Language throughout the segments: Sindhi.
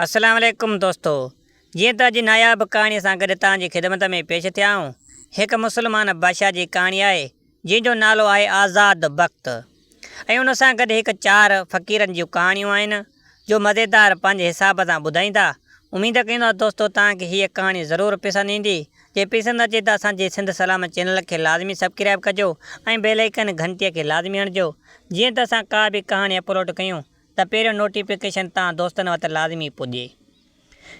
السلام عليڪم دوستو جيئن ته اڄ ناياب ڪهاڻي سان گڏ توهان جي خدمت ۾ پيش ٿيا آهيون هڪ مسلمان بادشاهه جي ڪهاڻي آهي جنهن جو نالو آهي آزاد بخت ۽ ان سان گڏ هڪ چار فقيرن جون ڪهاڻيون آهن جو مزيدار پنهنجي حساب سان ٻڌائيندا اميد ڪيون ٿا دوستو توهان کي هيء ڪهاڻي ضرور پسند ايندي جي پسند اچي ته اسان جي سنڌ سلامت چينل کي لازمي سبڪرائب ڪجو ۽ بيل آئيڪن گهنٽي کي لازمي هڻجو جيئن ته اسان ڪا به ڪهاڻي اپلوڊ ڪيون ته پهريون نوٽيفڪيشن توهان دوستن وٽ لازمي پڄي.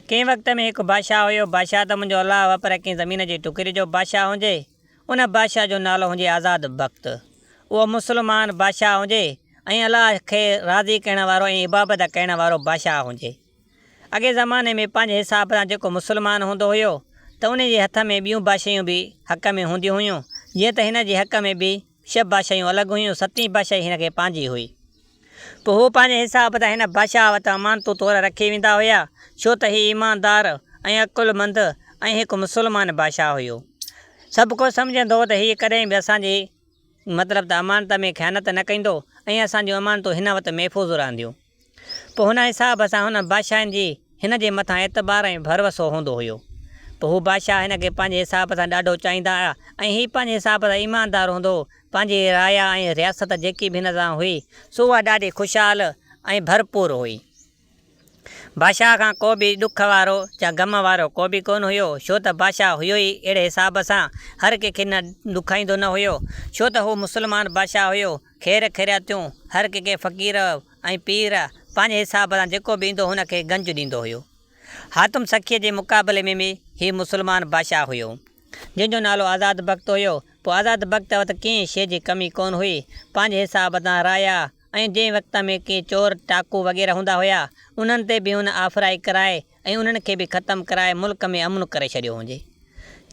ڪنهن وقت ۾ هڪ بادشاهه هيو، بادشاهه ته منهنجو الله هو پر ڪنهن زمين جي ٽڪري جو بادشاهه هجي، ان بادشاهه جو نالو هجي آزاد بخت. اهو مسلمان بادشاهه هجي ۽ الله کي راضي ڪرڻ وارو ۽ عبابت ڪرڻ وارو بادشاهه هجي. اڳئين زماني ۾ پنهنجي حساب سان جيڪو مسلمان هوندو هيو ته ان جي هٿ ۾ ٻيون بادشاهيون به حق ۾ هونديون هيون، جيئن ته هن جي حق ۾ به ڇهه بادشاهيون الڳ هيون، ستين بادشاهي هن کي پنهنجي هئي. پوء هو پنهنجي حساب سان هن بادشاهه وٽ امانتون طور رکي ويندا هيا، ڇو ته هي ايماندار ۽ عقلمند ۽ هڪ مسلمان بادشاهه هيو. سڀ ڪو سمجهندو هو ته هي ڪڏهن به اسان جي مطلب ته امانت ۾ خيانت نه ڪندو ۽ اسان جون امانتون هن وٽ محفوظ رهنديون. پوء هن حساب سان هن بادشاهن جي هن جي مٿان اعتبار ۽ ڀروسو هوندو هيو. پوء هو بادشاهه هن کي پنهنجي حساب سان ڏاڍو چاهيندا هيا ۽ هي پنهنجي حساب سان ايماندار هوندو هو. پنهنجي رعايا ۽ رياست جيڪي به هن سان هئي، سو اها ڏاڍي خوشحال ۽ ڀرپور هئي. بادشاهه کان ڪو به ڏک وارو يا غم وارو ڪو به ڪونه هيو، ڇو ته بادشاهه هيو ئي اهڙي حساب سان، هر ڪنهن کي نه ڏکائيندو نه هيو، ڇو ته هو مسلمان بادشاهه هيو، خير خيراتيون هر ڪنهن کي فقير ۽ پير پنهنجي حساب سان جيڪو به ايندو هن کي گنج ڏيندو هيو. حاتم سخيء جي مقابلي ۾ به هي مسلمان بادشاهه هيو، جنهن جو نالو آزاد بخت هيو. پوء آزاد بخت وٽ ڪنهن شيء جي ڪمي ڪونه هئي. پنهنجي حساب سان رايا ۽ جنهن وقت ۾ ڪي چور ڊاڪو وغيره هوندا هيا، انهن تي به هن آفرائي ڪرائي ۽ انهن کي به ختم ڪرائي ملڪ ۾ امن ڪري ڇڏيو هجي.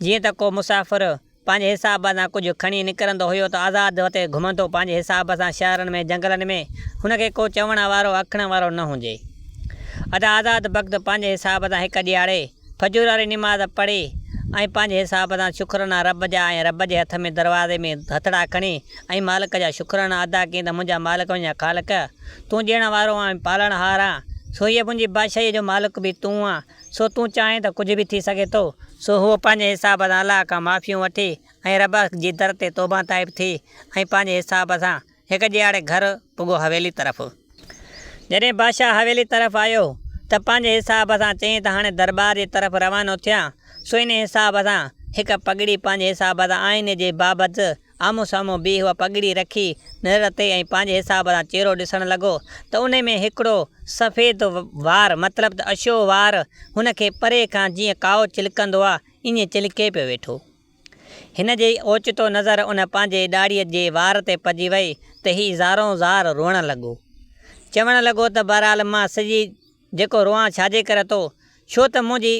جيئن ته ڪو مسافر پنهنجي حساب سان ڪجهه کڻي نڪرندو هيو ته آزاد وتي گهمندو پنهنجي حساب سان شهرن ۾ جهنگلن ۾ هن کي ڪو چوڻ وارو اکڻ وارو نه هجي. ادا آزاد بخت پنهنجي حساب سان هڪ ڏيهاڙي فجر واري نماز پڙهي ۽ پنهنجي حساب سان شڪرانا رب جا ۽ رب جي هٿ ۾ دروازي ۾ هٿڙا کڻي ۽ مالڪ جا شڪرانا ادا ڪيائين ته منهنجا مالڪ منهنجا خالق تون ڏيڻ وارو آن ۽ پالڻهار آن سو هيء منهنجي بادشاهيء جو مالڪ به تون آن سو تون چاهين ته ڪجهه به ٿي سگهي ٿو. سو هوء پنهنجي حساب سان الله کان معافيون وٺي ۽ رب جي در تي توبه تائب ٿي ۽ پنهنجي حساب سان هڪ ڏيهاڙي گهر پڳو حويلي طرف. جڏهن بادشاهه حويلي طرف آيو ته پنهنجي حساب سان چيائين ته هاڻي درٻار جي طرف روانو ٿيان. سو انهي حساب سان هڪ پڳڙي پنهنجي حساب سان آئيني جي بابت آمهون سامهون بيهي اها پڳڙي رکي نرڙ تي ۽ پنهنجي حساب سان چهرو ڏسڻ لڳو ته انهي ۾ هڪڙو سفيد وار مطلب ته اشو وار هن کي پري کان جيئن ڪائو چلڪندو آ ائين چلڪي پيو ويٺو. هن جي اوچتو نظر ان پنهنجي ڏاڙهيء جي وار تي پئجي وئي ته هي زارون زار روئڻ لڳو. چوڻ لڳو ته بهرحال مان سڄي جيڪو روئان ڇاجي ڪري ٿو ڇو ته منهنجي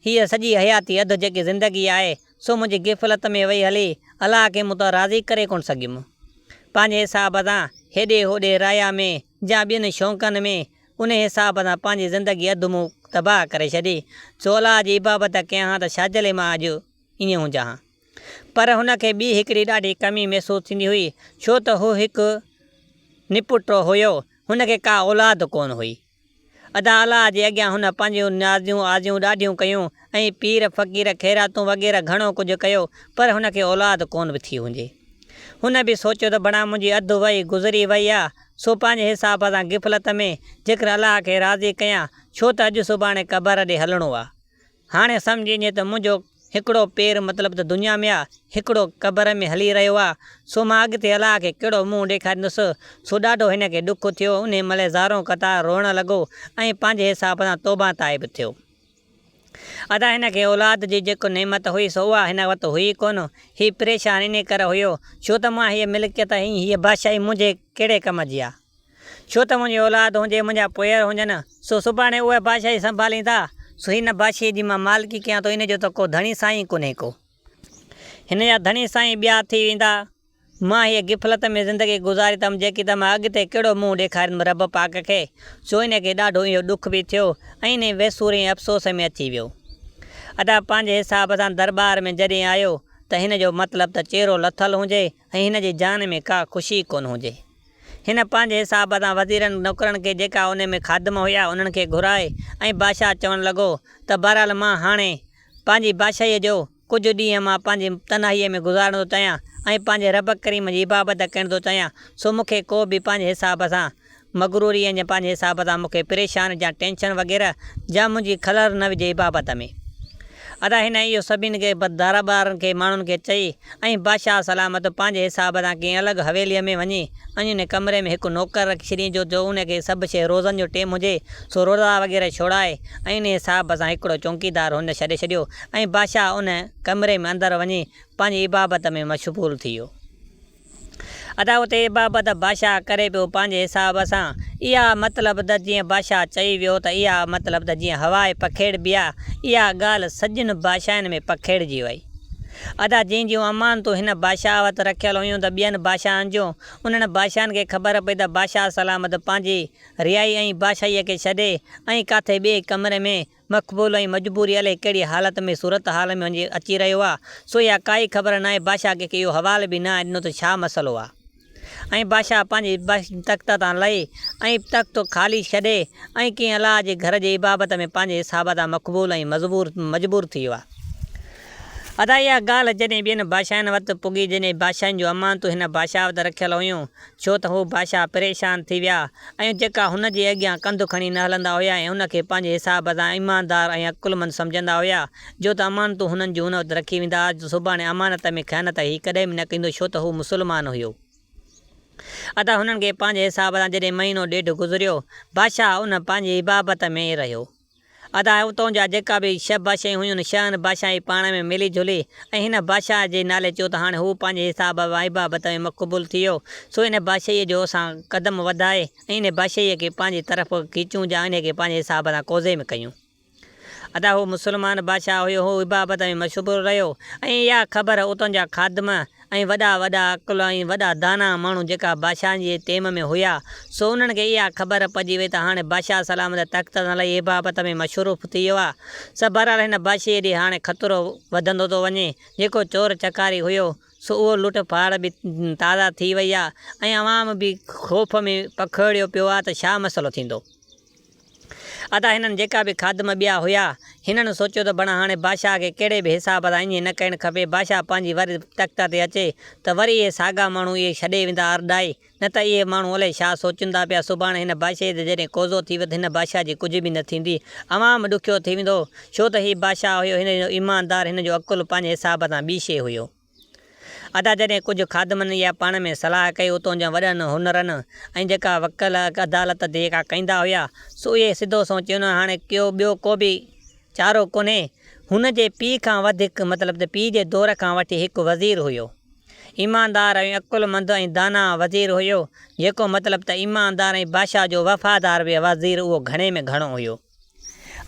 هيء سڄي حياتي اڌ جيڪي زندگي آهي سو منهنجي غفلت ۾ وئي هلي، الله کي مون ته راضي ڪري ڪونه سگهيم. پنهنجي حساب سان هيڏي هوڏي رايا ۾ جا ٻين شوقن ۾ انهي حساب سان پنهنجي زندگي اڌ مون تباهه ڪري ڇڏي، سو الله جي عبابت ڪيان ها ته شاجلي مان اڄ ائين هجان ها. پر هن کي ٻي هڪڙي ڏاڍي ڪمي محسوس ٿيندي هئي، ڇو ته هو هڪ نپٽو هيو، هن کي ڪا اولاد ڪونه هئي. ادا الله جي اڳيان هن پنهنجون نيازيون آزيون ڏاڍيون ڪيون ۽ پير فقير خيراتون وغيره گهڻو ڪجهه ڪيو پر هن کي اولاد ڪونه به ٿي هجي. هن به سوچيو ته بڻا منهنجي اڌ وهي گذري وئي آ سو پنهنجي حساب سان غفلت ۾ جيڪر الله کي راضي ڪيان ڇو ته اڄ سڀاڻي قبر ڏي هلڻو آ. هاڻي سمجهجي ته منهنجو هڪڙو پير مطلب ته دنيا ۾ آ، هڪڙو قبر ۾ هلي رهيو آ، سو مان اڳتي الله کي ڪهڙو منهن ڏيکاريندس؟ سو ڏاڍو هن کي ڏک ٿيو، انهي مهل زارون قطار روئڻ لڳو ۽ پنهنجي حساب سان توبه تائب ٿيو. ادا هن کي اولاد جي جيڪو نعمت هئي سو اها هن وٽ هئي ڪونه، هي پريشان انهي ڪري هيو، ڇو ته مان هيء ملڪيت ۽ هيء بادشاهي منهنجي ڪهڙي ڪم جي آ؟ ڇو ته منهنجي اولاد هجي، منهنجا پوئر هجن، سو سڀاڻي اهي بادشاهي سنڀاليندا، سو هن بادشاهيء جي مان مالڪي ڪيان ٿو، ان جو ته ڪو ڌڻي سائين ڪونهي ڪو. هن جا ڌڻي سائين ٻيا ٿي ويندا. مان هيء غفلت ۾ زندگي گذاري اٿم، جيڪي ته مان اڳتي ڪهڙو منهن ڏيکاريندم رب پاڪ کي. سو ان کي ڏاڍو اهو ڏک به ٿيو ۽ انهيء ويسوري ۽ افسوس ۾ اچي ويو. ادا پنهنجي حساب سان درٻار ۾ جڏهن آيو ته هن جو مطلب ته چهرو لٿل هجي ۽ هن جي جان ۾ ڪا خوشي ڪونه هجي. هن پنهنجي حساب سان وزيرن نوڪرن کي جيڪا ان ۾ خادم هيا انهن کي گهرائي ۽ بادشاهه چوڻ لڳو ته بهرحال مان هاڻي پنهنجي بادشاهيء جو ڪجهه ڏينهن مان پنهنجي تنهائيء ۾ گذارڻ ٿو چاهيان ۽ پنهنجي رب ڪريم جي عبابت ڪرڻ ٿو چاهيان، سو مون کي ڪو به پنهنجي حساب سان مغروري ۽ پنهنجي حساب سان مون کي پريشان يا ٽينشن وغيره جا منهنجي خلل نه وجهي عبابت ۾. ادا هن اهو سڀني کي درٻارن کي ماڻهن کي چئي ۽ بادشاهه سلامت پنهنجي حساب سان ڪنهن الڳ حويليء ۾ وڃي ۽ ان ڪمري ۾ هڪ نوڪر رکي ڇڏيائين جو جو ان کي سڀ شيء روزن جو ٽيم هجي سو روزا وغيره ڇوڙائي ۽ انهيء حساب سان هڪڙو چونڪيدار هن ڇڏي ڇڏيو ۽ بادشاهه ان ڪمري ۾ اندر وڃي پنهنجي عبابت ۾ مشغول ٿي ويو. ادا اتي عبابت بادشاهه ڪري پيو پنهنجي حساب سان. اها مطلب ته جيئن بادشاهه چئي ويو ته اها مطلب ته جيئن هواء پکيڙبي آ، اها ڳالهه سڄن بادشاهين ۾ پکيڙجي وئي. ادا جنهن جون امانتون هن بادشاهه وٽ رکيل هيون ته ٻين بادشاهن جون، انهن بادشاهن کي خبر پئي ته بادشاهه سلامت پنهنجي رهائي ۽ بادشاهيء کي ڇڏي ۽ ڪاٿي ٻئي ڪمري ۾ مقبول ۽ مجبوري الائي ڪهڙي حالت ۾ صورت حال ۾ وڃي اچي رهيو آ، سو اها ڪائي خبر ناهي، بادشاهه ڪنهن کي اهو حوال به ناهي ڏنو ته ڇا مسئلو آ؟ ۽ بادشاهه پنهنجي تخت تان لهي ۽ تخت خالي ڇڏي ۽ ڪنهن الله جي گهر جي عبابت ۾ پنهنجي حساب تان مقبول ۽ مجبور ٿي ويو آ. ادا اها ڳالهه جڏهن ٻين بادشاهن وٽ پڳي، جڏهن بادشاهن جون امانتون هن بادشاهه وٽ رکيل هيون، ڇو ته هو بادشاهه پريشان ٿي ويا ۽ جيڪا هن جي اڳيان ڪنڌ کڻي نه هلندا هيا ۽ هن کي پنهنجي حساب سان ايماندار ۽ عقلمند سمجهندا هيا، جو ته امانتون هنن جون هن وٽ رکي ويندا ها، جو سڀاڻي امانت ۾ خيانت هي ڪڏهن به نه ڪندو، ڇو ته هو مسلمان هيو. ادا هنن کي پنهنجي حساب سان جڏهن مهينو ڏيڍ گذريو، بادشاهه ان پنهنجي عبابت ۾ رهيو. ادا اتون جا جيڪا به شھ بادشاهيون هيون شهن بادشاهي پاڻ ۾ ملي جلي ۽ هن بادشاهه جي نالي چيو ته هاڻي هو پنهنجي حساب عبابت ۾ مقبول ٿي ويو سو ان بادشاهيء جو اسان قدم وڌائي ۽ ان بادشاهيء کي پنهنجي طرف کيچون جا انهيء کي پنهنجي حساب سان قوضي ۾ ڪيون. ادا هو مسلمان بادشاهه هيو هو عبابت ۾ مشغول رهيو ۽ اها خبر اتون جا خادم ۽ وڏا وڏا عقل ۽ وڏا داناء ماڻهو جيڪا بادشاهن جي ٽيم ۾ هيا، سو انهن کي اها خبر پئجي وئي ته هاڻي بادشاهه سلامت تخت تان لهي عبابت ۾ مصروف ٿي ويو آ. سو بهرحال هن بادشاهيء ڏي هاڻي خطرو وڌندو ٿو وڃي. جيڪو چور چڪاري هيو، سو اهو لٽ ڦاڙ به تازه ٿي وئي آ ۽ عوام به خوف ۾ پکڙيو پيو آ ته ڇا مسئلو ٿيندو. ادا هنن جيڪا به خادم ٻيا هيا، هنن سوچيو ته بڻا هاڻي بادشاهه کي ڪهڙي به حساب سان ائين نه ڪرڻ کپي، بادشاهه پنهنجي وري تخت تي اچي ته وري اهي ساڳا ماڻهو اهي ڇڏي ويندا ارڏائي، نه ته اهي ماڻهو الائي ڇا سوچيندا پيا، سڀاڻي هن بادشاهي تي جڏهن قوضو ٿي ويو ته هن بادشاهه جي ڪجهه به نه ٿيندي، عوام ڏکيو ٿي ويندو، ڇو ته هي بادشاهه هيو، هن جو ايماندار، هن جو عقل پنهنجي حساب سان ٻي شيء هيو. ادا جڏهن ڪجهه خادمن اها پاڻ ۾ صلاح ڪئي اتون جا وڏن هنرن ۽ جيڪا وڪل عدالت جيڪا ڪئيندا هيا سو اهي سڌو سنئون چين هاڻي ڪيو ٻيو ڪو به چارو ڪونهي هن جي پيء کان وڌيڪ مطلب ته پيء جي دور کان وٺي هڪ وزير هيو ايماندار ۽ عقلمند ۽ داناء وزير هيو جيڪو مطلب ته ايماندار ۽ بادشاهه جو وفادار به وزير اهو گهڻي ۾ گهڻو هيو.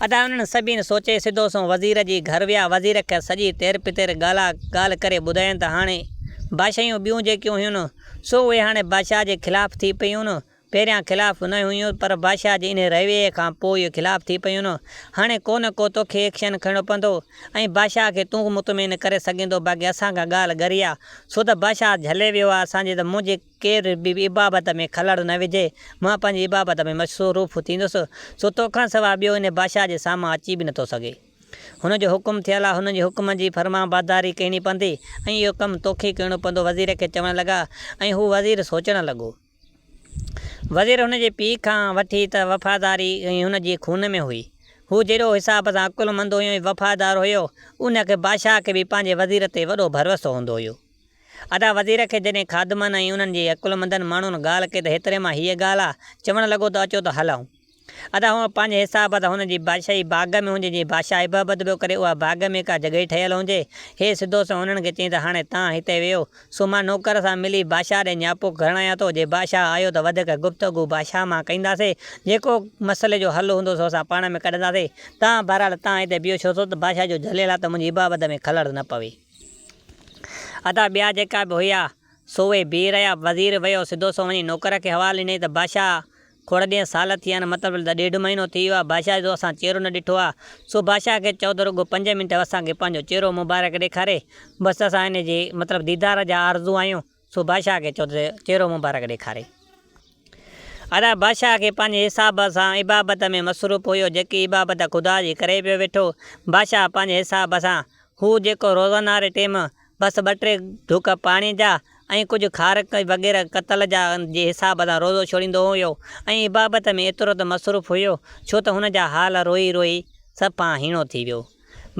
ادا انهن سڀين سوچي سڌو سنئون وزير جي گهر ويا. وزير کي سڄي تير پتير ڳالهه ڳالهه ڪري ٻڌايائين ته هاڻي بادشاهيون ٻيون جيڪيون هيون سو اهي هاڻي بادشاهه جي خلاف ٿي پيون. پهريان خلاف نه هيون پر بادشاهه جي انهي رويي کان پوء اهي خلاف ٿي پيون. هاڻي ڪو نه ڪو توکي ايڪشن کڻڻو پوندو ۽ بادشاهه کي تون مطمئن ڪري سگهين ٿو باقي اسان کان ڳالهه ڳري آ ڇو ته بادشاهه جهلي ويو آ اسان جي ته منهنجي ڪير به عبابت ۾ خلل نه وجهي، مان پنهنجي عبابت ۾ مصروف ٿيندس، سو توکان سواء ٻيو انهي بادشاهه جي سامهون اچي به نٿو سگهي. هن جو حڪم ٿيل آهي، هن جي حڪم جي فرمانبرداري ڪرڻي پوندي ۽ اهو ڪم توکي ڪرڻو پوندو. وزير کي چوڻ لڳا ۽ هو وزير سوچڻ لڳو. وزير هن جي پيء کان وٺي ته وفاداري هن جي خون ۾ هئي. هو جيڏو حساب سان عقلمند هيو ۽ وفادار هيو، ان کي بادشاهه کي به پنهنجي وزير تي وڏو ڀروسو هوندو هيو. ادا وزير کي جڏهن خادمن ۽ انهن جي عقلمندن ماڻهن ڳالهه ڪئي ته هيتري مان هيء ڳالهه آ، چوڻ لڳو ته اچو ته هلون. ادا هونء پنهنجي حساب ته هن جي بادشاهي باغ ۾ هجي، جيئن بادشاهه عبابت پيو ڪري، اها باغ ۾ ڪا جڳهه ٺهيل هجي. هي سڌو سنئون انهن کي چيائين ته هاڻي تان هتي ويهو، سو مان نوڪر سان ملي بادشاهه ڏي نياپو ڪرڻ آيان ٿو. جي بادشاهه آيو ته وڌيڪ گفتگو بادشاهه مان ڪنداسين، جيڪو مسئلي جو حل هوندو سو اسان پاڻ ۾ ڪڍنداسين. تان بهرحال تان هتي بيهو ڇو ٿو ته بادشاهه جو جهليل آ ته منهنجي عبابت ۾ خلل نه پوي. ادا ٻيا جيڪا به هيا، سو اهي بيهي رهيا. وزير ويو سڌو سنئون وڃي نوڪر کي حوال ڏنائين ته بادشاهه کوڙ ڏينهن سال ٿي ويا آهن، مطلب ته ڏيڍ مهينو ٿي ويو آهي، بادشاهه جو اسان چهرو نه ڏٺو آهي، سو بادشاهه کي چئو ته رڳو پنج منٽ اسان کي پنهنجو چهرو مبارڪ ڏيکاري، بس اسان ان جي مطلب ديدار جا آرزو آهيون، سو بادشاهه کي چئو ته چهرو مبارڪ ڏيکاري. ادا بادشاهه کي پنهنجي حساب سان عبابت ۾ مصروف هيو جيڪي عبابت خدا جي ڪري پيو ويٺو. بادشاهه پنهنجي حساب سان هو جيڪو روزانه ٽيم بس ٻه ٽي ڍڪ پاڻي جا ۽ ڪجهه کارڪ وغيره ڪتل جا جي حساب سان روزو ڇوڙيندو هيو ۽ عبابت ۾ ايترو ته مصروف هيو ڇو ته هن جا حال روئي روئي صفا هيڻو ٿي ويو.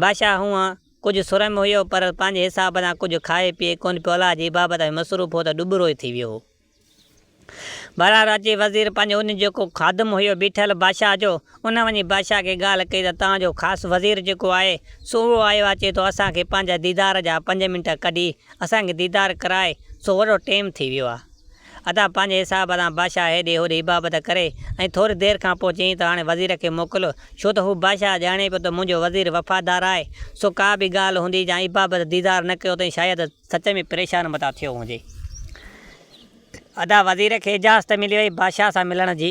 بادشاهه هونء ڪجهه سرم هيو پر پنهنجي حساب سان ڪجهه کائي پيئي ڪونه پيو الله جي عبابت ۾ مصروف هو ته ڏٻرو ئي ٿي ويو هو. بهرحال اچي وزير پنهنجو ان جيڪو خادم هيو بيٺل بادشاهه جو، ان وڃي بادشاهه کي ڳالهه ڪئي ته توهان جو خاص وزير جيڪو آهي سو اهو آيو آهي چئي ٿو اسان کي پنهنجا ديدار جا پنج منٽ ڪڍي اسان کي ديدار ڪرائي سو وڏو ٽيم ٿي ويو آهي. ادا پنهنجي حساب سان بادشاهه هيڏي هوڏي عبابت ڪري ۽ ٿوري دير کان پوء چيائين ته هاڻي وزير کي موڪل ڇو ته هو بادشاهه ڄاڻي پيو ته منهنجو وزير وفادار آهي سو ڪا به ڳالهه هوندي يا عبابت ديدار نه ڪيو اٿئين شايد سچ ۾ پريشان متان ٿيو هجي. ادا وزير کي اجازت ملي وئي بادشاهه سان ملڻ جي.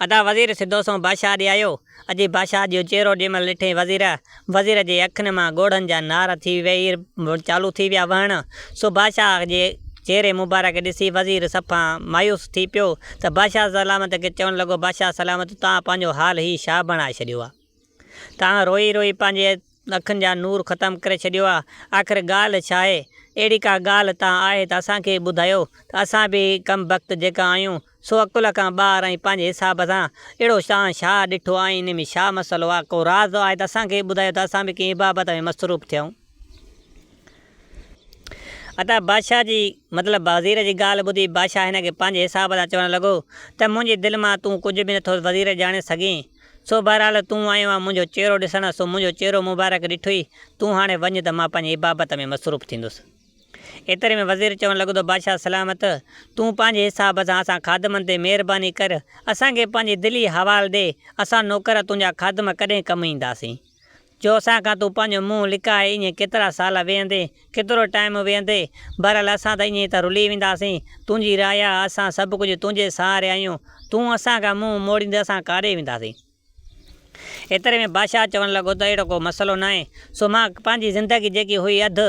ادا وزير سڌو سنئون بادشاهه ڏي آيو. اچي بادشاهه جو چهرو جنهن مهل ڏٺئين وزير، وزير جي اکين مان ڳوڙهن جا نار ٿي ويهي چالو ٿي ويا وهڻ. سو بادشاهه جي چهري مبارڪ ڏسي وزير صفا مايوس ٿي پيو ته بادشاهه سلامت کي چوڻ لڳو بادشاهه سلامت توهان پنهنجو حال هي شاهه بڻائي ڇڏيو آ. توهان روئي روئي پنهنجي اکين جا نور ختم ڪري ڇڏيو آ، آخر ڳالهه ڇاهي؟ اهڙي ڪا ڳالهه تان آهي ته اسان کي به ٻڌايو ته اسان به ڪم بخت جيڪا آهيون سو عقل کان ٻاهر ۽ پنهنجي حساب سان اهڙو تان ڇا ڏٺو آ ۽ ان ۾ ڇا مسئلو آ، ڪو راز آهي ته اسان کي به ٻڌايو ته اسان به ڪنهن عبابت ۾ مصروف ٿيون. عطا بادشاهه جي مطلب وزير جي ڳالهه ٻڌي بادشاهه هن کي پنهنجي حساب سان چوڻ لڳو ته منهنجي دل مان تون ڪجهه به نٿو وزير ڄاڻي سگهين، سو بهرحال تون آيو آن منهنجو چهرو ڏسڻ، سو منهنجو چهرو مبارڪ ڏٺوئي، تون هاڻي وڃ ته مان پنهنجي عبابت ۾ مصروف ٿيندس. ايتري ۾ وزير چوڻ لڳو ته بادشاهه سلامت، تون پنهنجي حساب سان اسان خادمن تي مهرباني ڪر، اسان کي پنهنجي دلي حوال ڏي، اسان نوڪر تنهنجا خادم ڪڏهن ڪم اينداسين. جو اسان کان تون پنهنجو منهن لڪائي ائين ڪيترا سال ويهندين، ڪيترو ٽائيم ويهندين، بهرحال اسان ته ائين ئي ته رلي وينداسين، تنهنجي رايا، اسان سڀ ڪجهه تنهنجي سهاري آهيون، تون اسان کان منهن موڙيندين اسان ڪاڏي وينداسين. ايتري ۾ بادشاهه چوڻ لڳو ته اهڙو ڪو مسئلو ناهي، سو مان پنهنجي زندگي جيڪي هئي اڌ،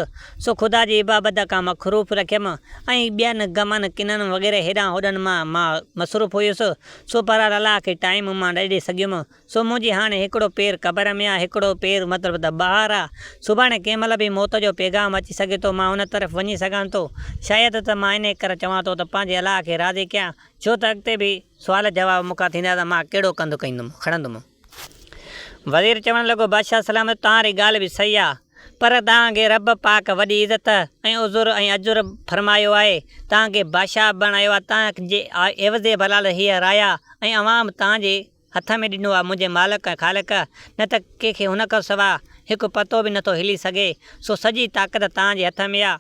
سو خدا جي عبابت کان مخروف رکيم ۽ ٻين غمن ڪنن وغيره هيڏانهن هوڏانهن مان مان مصروف هيس، سو بهرحال الله کي ٽائيم مان نه ڏئي سگهيم، سو منهنجي هاڻي هڪڙو پير قبر ۾ آ، هڪڙو پير مطلب ته ٻاهر آ. سڀاڻي ڪنهن مهل به موت جو پيغام اچي سگهي ٿو، مان ان طرف وڃي سگهان ٿو. شايد ته مان انهيء ڪري چوان ٿو ته پنهنجي الله کي راضي ڪيان، ڇو ته اڳتي به سوال جواب مون کان ٿيندا ته مان ڪهڙو ڪنڌ کڻندم. وزير چوڻ لڳو، بادشاهه سلامت توهان ري ڳالهه به صحيح آ، پر توهان کي رب پاڪ وڏي عزت ۽ عذر ۽ اجر فرمايو آهي، توهان کي بادشاهه بڻايو آ، توهان جي عيوضي بهرحال هيء رايا ۽ عوام توهان جي هٿ ۾ ڏنو آ منهنجي مالڪ ۽ خالق، نه ته ڪنهن کي هن کان سوا هڪ پتو به نٿو هلي سگهي، سو سڄي طاقت توهان جي هٿ ۾ آ.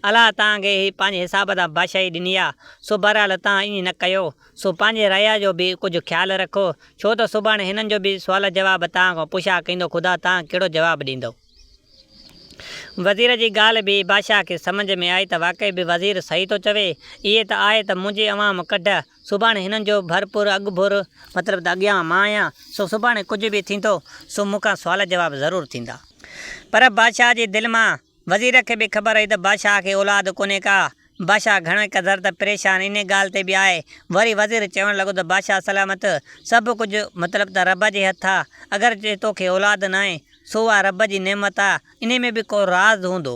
الله توهان کي هي پنهنجي حساب سان بادشاهي ڏني آ، سو بهرحال توهان ائين نه ڪيو، سو پنهنجي رعايا جو به ڪجهه خيال رکو، ڇو ته سڀاڻي هنن جو به سوال جواب توهان کان پڇا ڪندو، خدا توهان ڪهڙو جواب ڏيندؤ؟ وزير جي ڳالهه به بادشاهه کي سمجهه ۾ آئي ته واقعي به وزير صحيح ٿو چوي، اهي ته آهي ته منهنجي عوام ڪڍ، سڀاڻي هنن جو ڀرپور اڳڀر مطلب ته اڳيان مان آهيان، سو سڀاڻي ڪجهه به ٿيندو سو مون کان سوال جواب ضرور ٿيندا. پر بادشاهه جي دل مان وزير کي به خبر هئي ته بادشاهه کي اولاد ڪونهي ڪا. بادشاهه گهڻوئي قدر ته پريشان انهي ڳالهه تي به آهي. وري وزير چوڻ لڳو ته بادشاهه سلامت سڀ ڪجهه مطلب ته رب جي هٿ آ، اگر جي توکي اولاد ناهي سو اها رب جي نعمت آ، انهي ۾ به ڪو راز هوندو.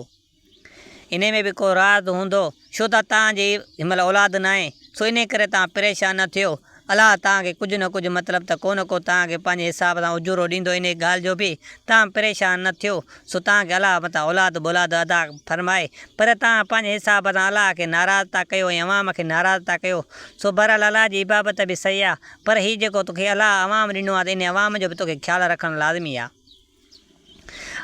انهي ۾ به ڪو راز هوندو، ڇو ته توهان جي هن مهل اولاد ناهي، سو انهي ڪري توهان پريشان نه ٿيو. الله توهان کي ڪجهه نه ڪجهه مطلب ته ڪو نه ڪو توهان کي پنهنجي حساب سان اجورو ڏيندو انهي ڳالهه جو به توهان پريشان نه ٿيو، سو توهان کي الله متان اولاد ٻولاد عطا فرمائي، پر توهان پنهنجي حساب سان الله کي ناراض ٿا ڪيو ۽ عوام کي ناراض ٿا ڪيو، سو بهرحال الله جي عبابت به صحيح آهي، پر هي جيڪو توکي الله عوام ڏنو آهي ته انهي عوام جو به توکي خيال رکڻ لازمي آهي.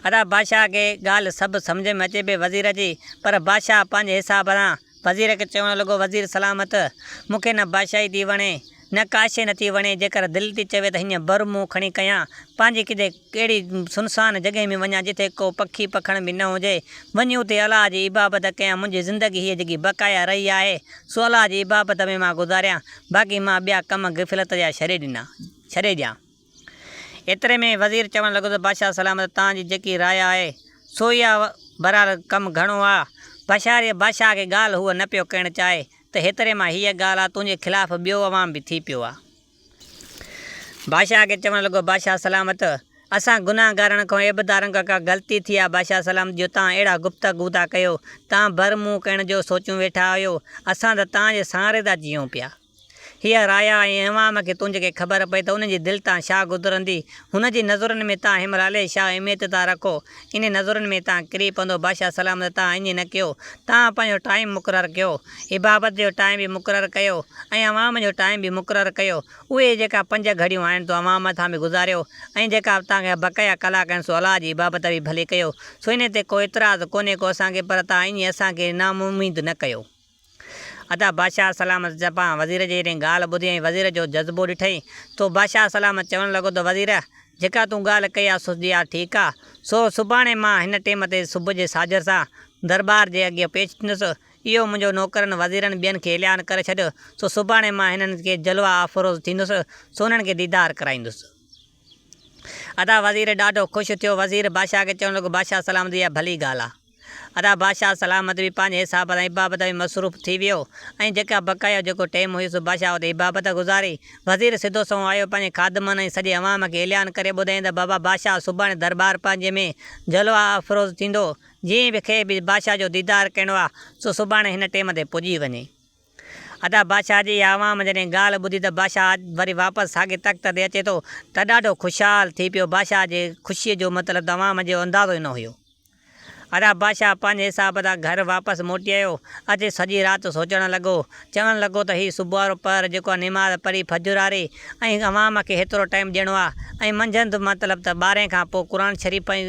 ادا بادشاهه کي ڳالهه سڀ سمجهه ۾ اچي پئي وزير جي، پر بادشاهه پنهنجي حساب سان وزير کي چوڻ لڳو، وزير سلامت، مون کي نه بادشاهي ٿي وڻي، نه ڪا شيء نٿي وڻي، جيڪر دل ٿي چوي ته هينئن بر منهن کڻي ڪيان، پنهنجي ڪٿي ڪهڙي سنسان جڳهه ۾ وڃان جتي ڪو پکي پکڻ به نه هجي، وڃي اتي الله جي عبابت ڪيان، منهنجي زندگي هيء جيڪي بقايا رهي آهي، سو الله جي عبابت ۾ مان گذاريان، باقي مان ٻيا ڪم غفلت جا ڇڏي ڏنا، ڇڏي ڏيان. ايتري ۾ وزير چوڻ لڳو ته بادشاهه سلامت توهان جي جيڪي راء آهي سو ئي آ بهرحال ڪم گهڻو آ. بشاريء بادشاهه کي ڳالهه هوء نه پيو ڪرڻ چاهي. ته هيتري مان هيء ڳالهه آ تنهنجي خلاف ٻيو عوام به ٿي پيو آ. بادشاهه کي چوڻ لڳو، بادشاهه سلامت! اسان گنهگارن کان عيبدارن کان ڪا غلطي ٿي آ بادشاهه سلامت جو تان اهڙا گفتگو ٿا ڪيو، تان بر منهن ڪرڻ جو سوچيون ويٺا آهيو، اسان ته تان جي سهاري ٿا جيئون پيا. هيء رايا ۽ عوام کي تنهنجي کي خبر پئي ته انهن جي دل تان ڇا گذرندي، هن جي نظرن ۾ تان هن مهل الائي ڇا اهميت ٿا رکو، انهي نظرن ۾ تان ڪري پوندو، بادشاهه سلامت تان ائين نه ڪيو، تان پنهنجو ٽائيم مقرر ڪيو، عبابت جو ٽائيم به مقرر ڪيو ۽ عوام جو ٽائيم به مقرر ڪيو، اهي جيڪا پنج گهڙيون آهن سو عوام سان به گذاريو ۽ جيڪا تان کي بقايا ڪلاڪ آهن سو الله جي عبابت به ڀلي ڪيو، سو انهي تي ڪو اعتراض ڪونهي ڪو اسان کي پر تان ائين اسان کي نااميد نه ڪيو. ادا بادشاهه سلامت زبان وزير جي جڏهن ڳالهه ٻڌي ۽ وزير جو جذبو ڏٺئين تو بادشاهه سلامت چوڻ لڳو ته وزير! جيڪا تون ڳالهه ڪئي آ سو جي آ ٺيڪ آ، سو سڀاڻي مان هن ٽيم تي صبح جي ساجهر سان درٻار جي اڳيان پيش ٿيندس، اهو منهنجو نوڪرن وزيرن ٻين کي اعلان ڪري ڇڏ، سو سڀاڻي مان هنن کي جلوه افروز ٿيندس، سو انهن کي ديدار ڪرائيندس. ادا وزير ڏاڍو خوش ٿيو، وزير بادشاهه کي چوڻ لڳو بادشاهه سلامت اها ڀلي ڳالهه آ. ادا بادشاهه سلامت به پنهنجي حساب سان عبابت ۾ مصروف ٿي ويو ۽ جيڪا بقايا جيڪو ٽيم هيس بادشاهه اتي عبابت گذاري. وزير سڌو سنئون آيو پنهنجي خادمن ۽ سڄي عوام کي اعلان ڪري ٻڌائين ته بابا بادشاهه سڀاڻي درٻار پنهنجي ۾ جلوه افروز ٿيندو جنهن به کي به بادشاهه جو ديدار ڪرڻو آ سو سڀاڻي هن ٽيم تي پڄي وڃي. ادا بادشاهه جي اها عوام جڏهن ڳالهه ٻڌي ته بادشاهه وري واپس ساڳئي تخت تي اچي ٿو ته ڏاڍو خوشحال ٿي پيو. بادشاهه جي خوشيء جو مطلب ته عوام جو اندازو ئي نه هيو. ادا بادشاهه پنهنجي حساب سان گهر واپس موٽي آيو. اچي سڄي رات سوچڻ لڳو. چوڻ لڳو ته هي صبح وارو پهر جيڪو آ نماز پڙهي فجر واري ۽ عوام کي هيترو ٽائيم ڏيڻو آ ۽ منجهند مطلب ته ٻارهين کان پوء قرآن شريف ۽